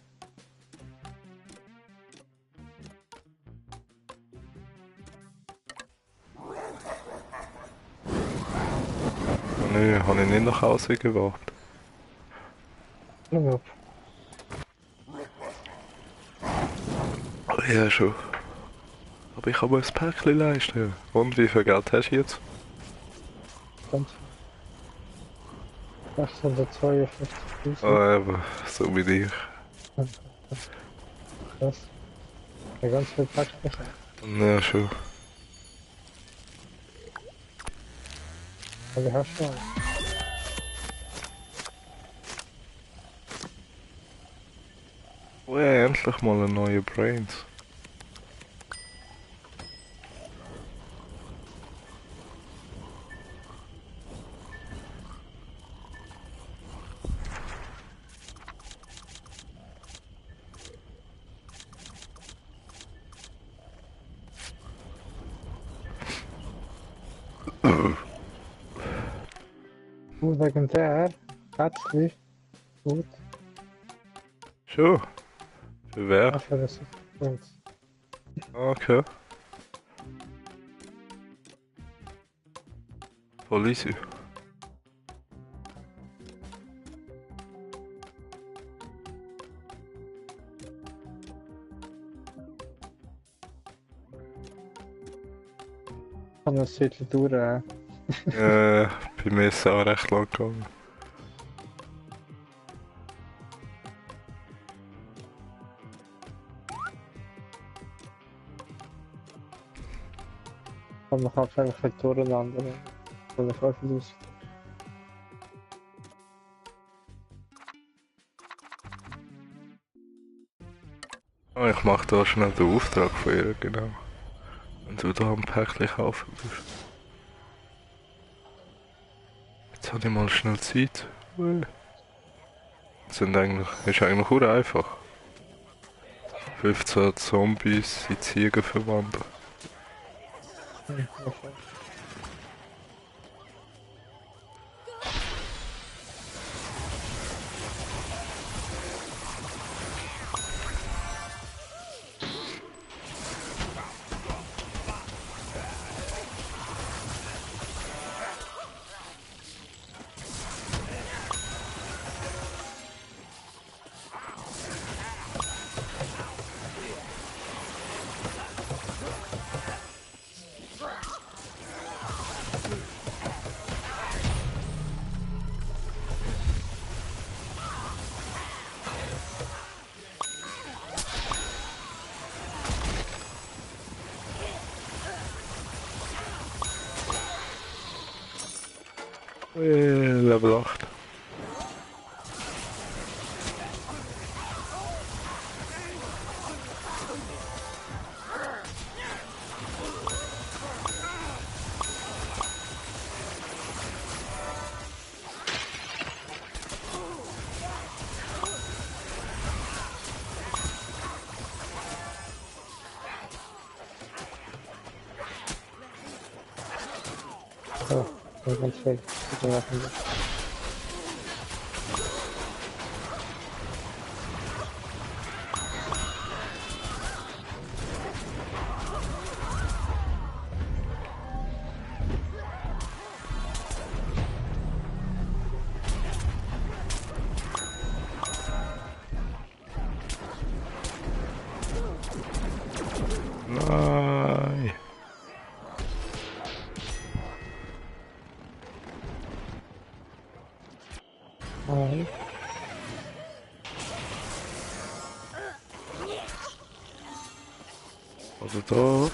Nö, habe ich nicht nach Hause gewartet. Ja, Ja, schon. Aber ich kann mir ein Päckchen leisten. Und wie viel Geld hast du jetzt? ganz. 652.000. Ah, eben, so wie dich. Krass. Ja, ganz viel Pack. Ja, schon. Aber hast du auch. Oh ja, endlich mal ein neuer Brains. Legendär. Herzlich. Gut. Schon? Für wer? Dafür das ist gut. Okay. Voll easy. Kann das Viertel durch. Bei mir ist es auch recht lang gegangen. Und man kann einfach ein Tor landen. Oder ich weiß nicht. Oh, ich mach da schnell den Auftrag von ihr, genau. Wenn du da am Päckchen kaufen bist. Jetzt habe ich mal schnell Zeit. Ui. Ist eigentlich auch einfach. 15 Zombies in Ziegen verwandeln. Level 8. So, ich bin schlecht. Bitte machen wir. Nein. Nein. Oder doch?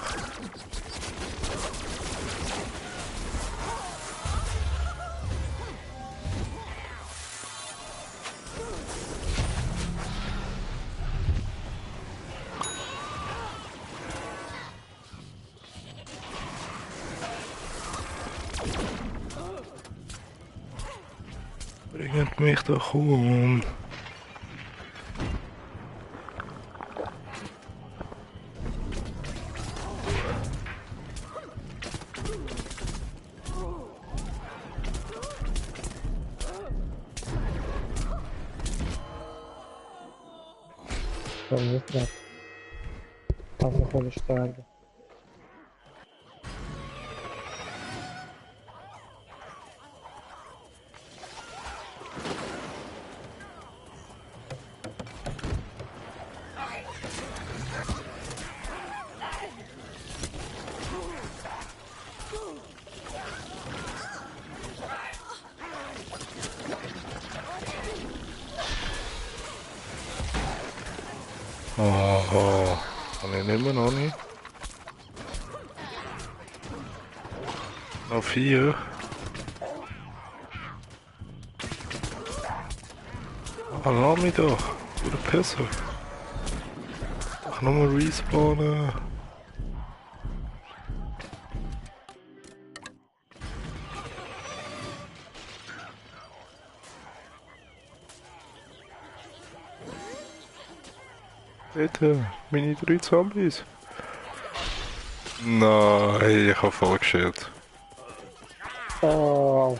Bringt mich doch um. So, nicht mehr. Also voll sterben. Oh, kann ich immer noch nicht. Noch 4. Ah, lass mich doch. Oder Pisser. Doch nochmal respawnen. Bitte, meine 3 Zombies. Nein, ich hab voll geschillt. Oh,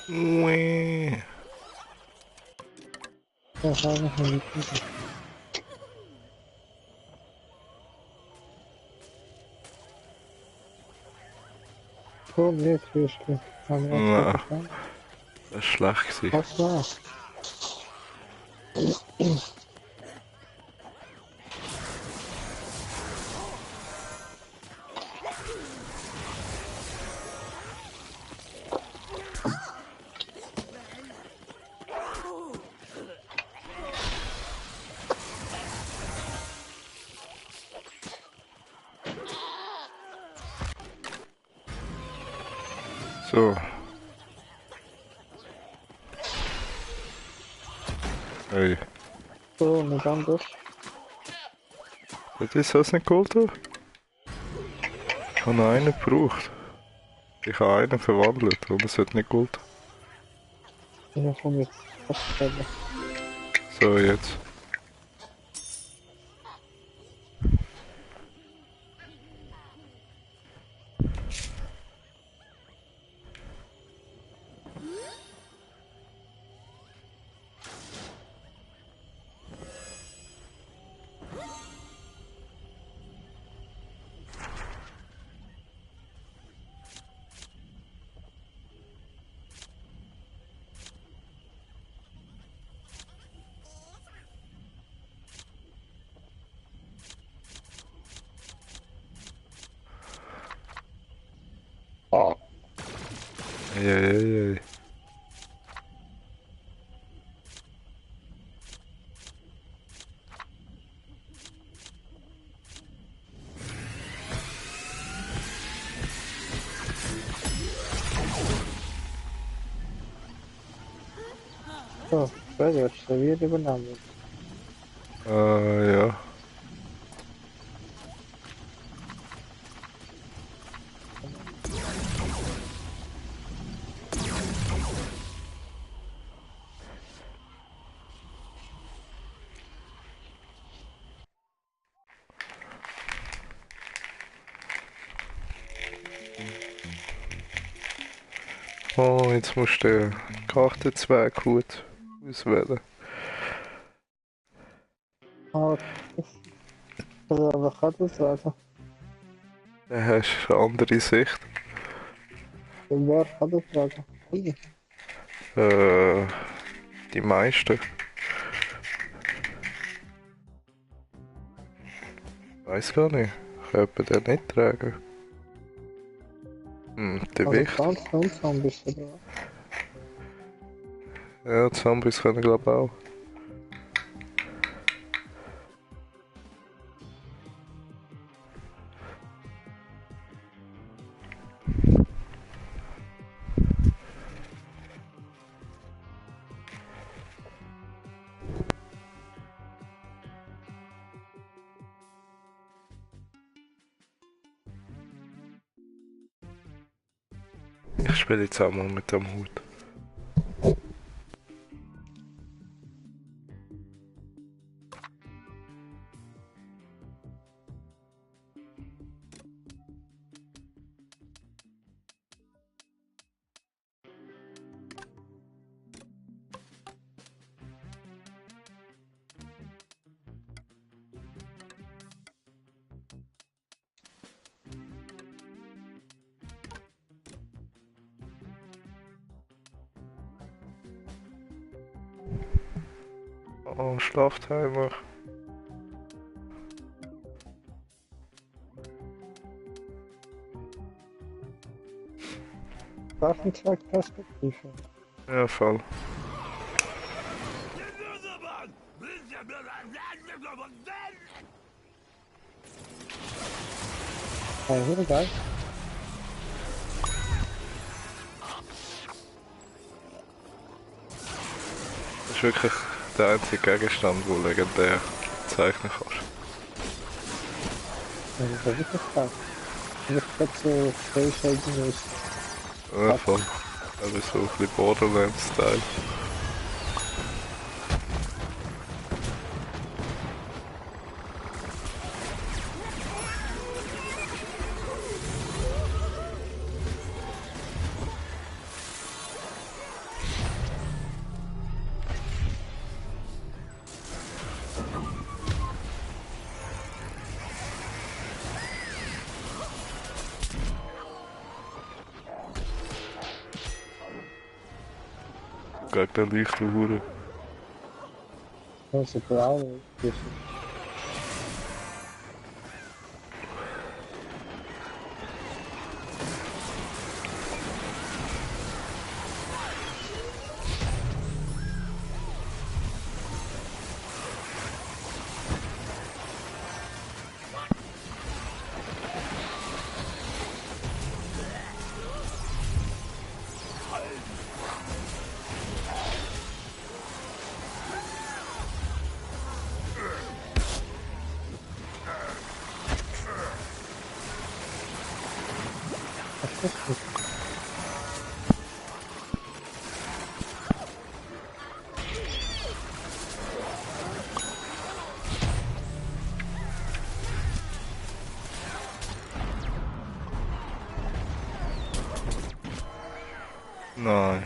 Ui. das war noch ein Lied. So, nee, Türchen. Haben wir Na, uns verstanden? das war schlecht gewesen. Was war's? So. Hey, So, nicht anders. das ist das nicht geholt? Ich habe noch einen gebraucht. Ich habe einen verwandelt und es hat nicht geholt. Ich komme jetzt. Was stellen? So, jetzt. Oh, Ei, ei, ei, ei. So, Freddy, willst du Revier übernehmen? Ja. Oh, jetzt musst du den Kartenzwerghut auswählen. Ah, also, aber kann das werden? Dann hast du eine andere Sicht. Wer kann das werden? Ui, Die meisten. Weiß gar nicht. Könnte den nicht tragen. Der also Wicht. Pflanzen und Zombies, oder? Ja, Zombies können glaube ich auch. Ich spiele jetzt auch mal mit dem Hut. Oh, Schlaftimer. Waffenzweigperspektive. Ja, voll. Ja, hier geil. Das ist wirklich der einzige Gegenstand, der legendär zeichnen kannst. Das ist ja wirklich geil. Und ich glaube so Cell-Shading ist. Ja, voll. Aber so ein bisschen Borderlands-Style. Gegen den Lichthuren. Das ist blau. Das ist gut. Nein.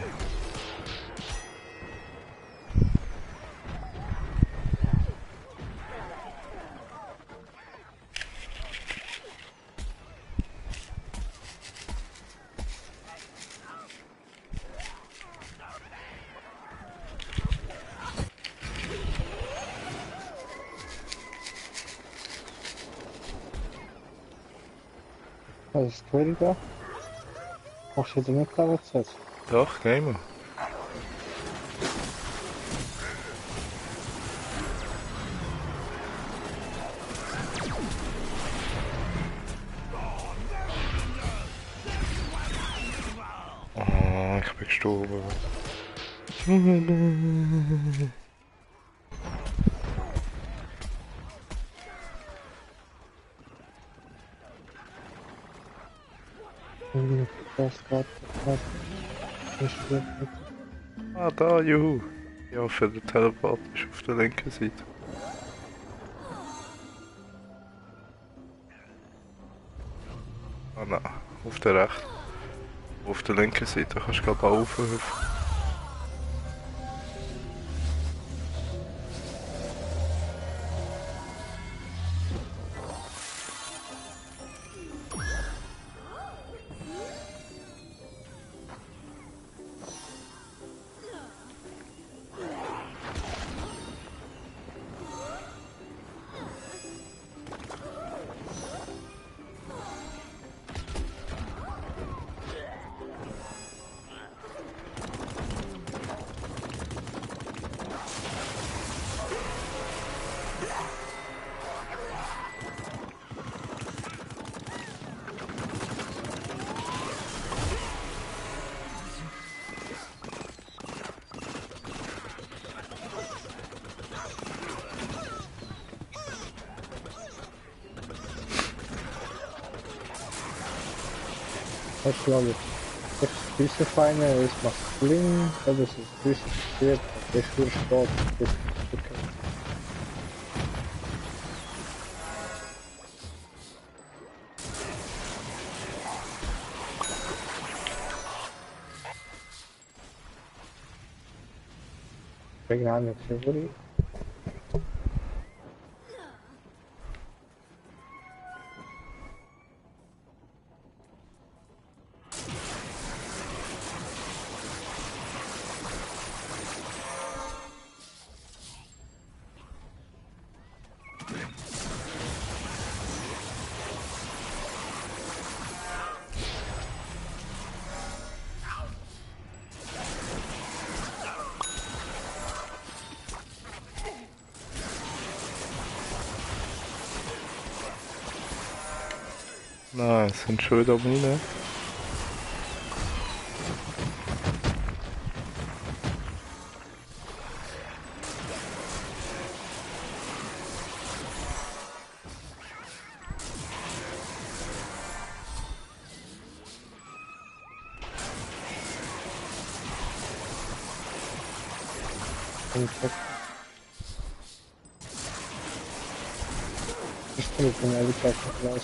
Was ist Query da? Machst du dir nicht KWZ? Doch, Gamer. Oh, ich bin gestorben. Das gerade nicht wirklich. Ah, da, juhu. Ja, für den Teleport ist auf der linken Seite. Ah, nein, auf der rechten. Auf der linken Seite kannst du gerade aufhören. Das glaube ich. Das diese Feine ist maskulin, das ist diese Schwert, das ist für Sport, das ist okay. Pregnant February. Nein, es sind schon wieder meine. Und ich bin von Ehrlichkeit gleich.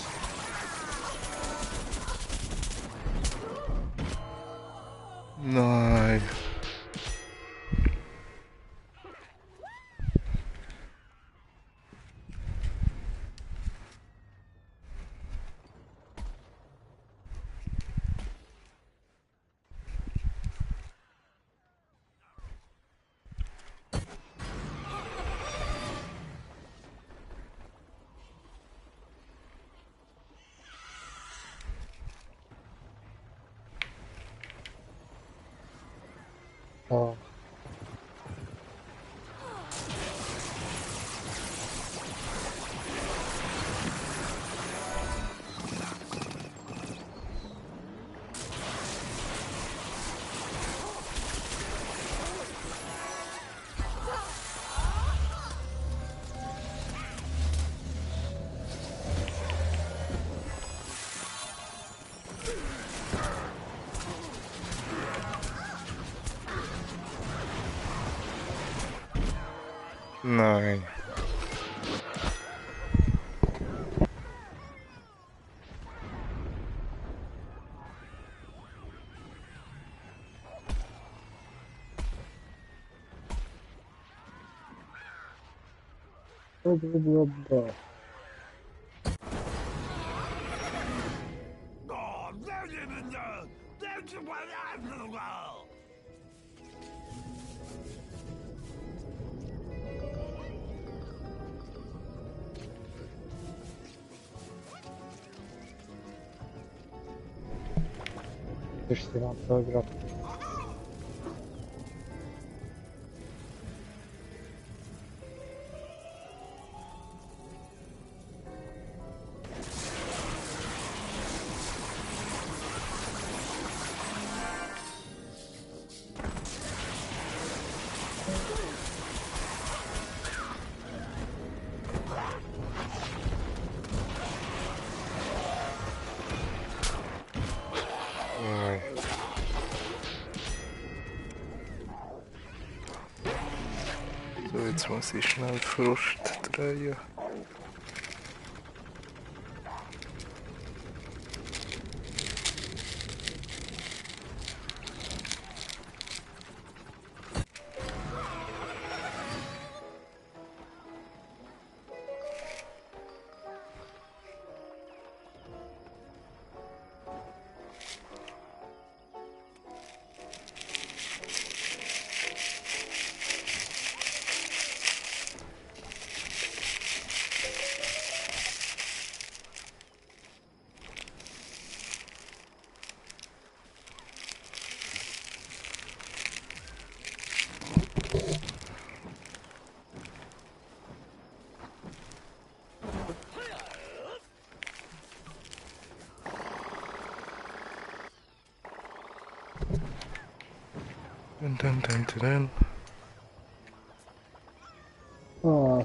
Nein. Oh. Nein. Blah, blah, blah, blah. Düştü lan program. So, jetzt muss ich schnell Frust drehen. Dun. Ah,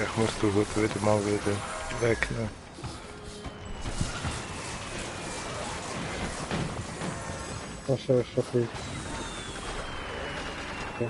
Ich muss die Hut wieder mal wieder wegnehmen. das ist schon gut. Okay.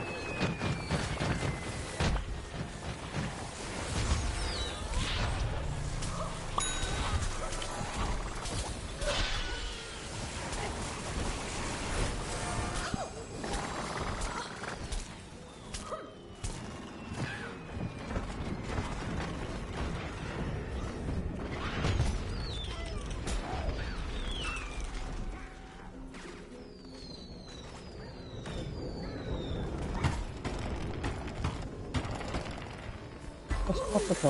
Was macht das da?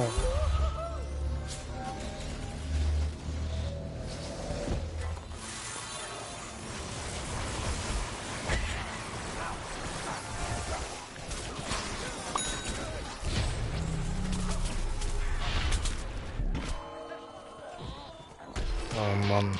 Oh Mann.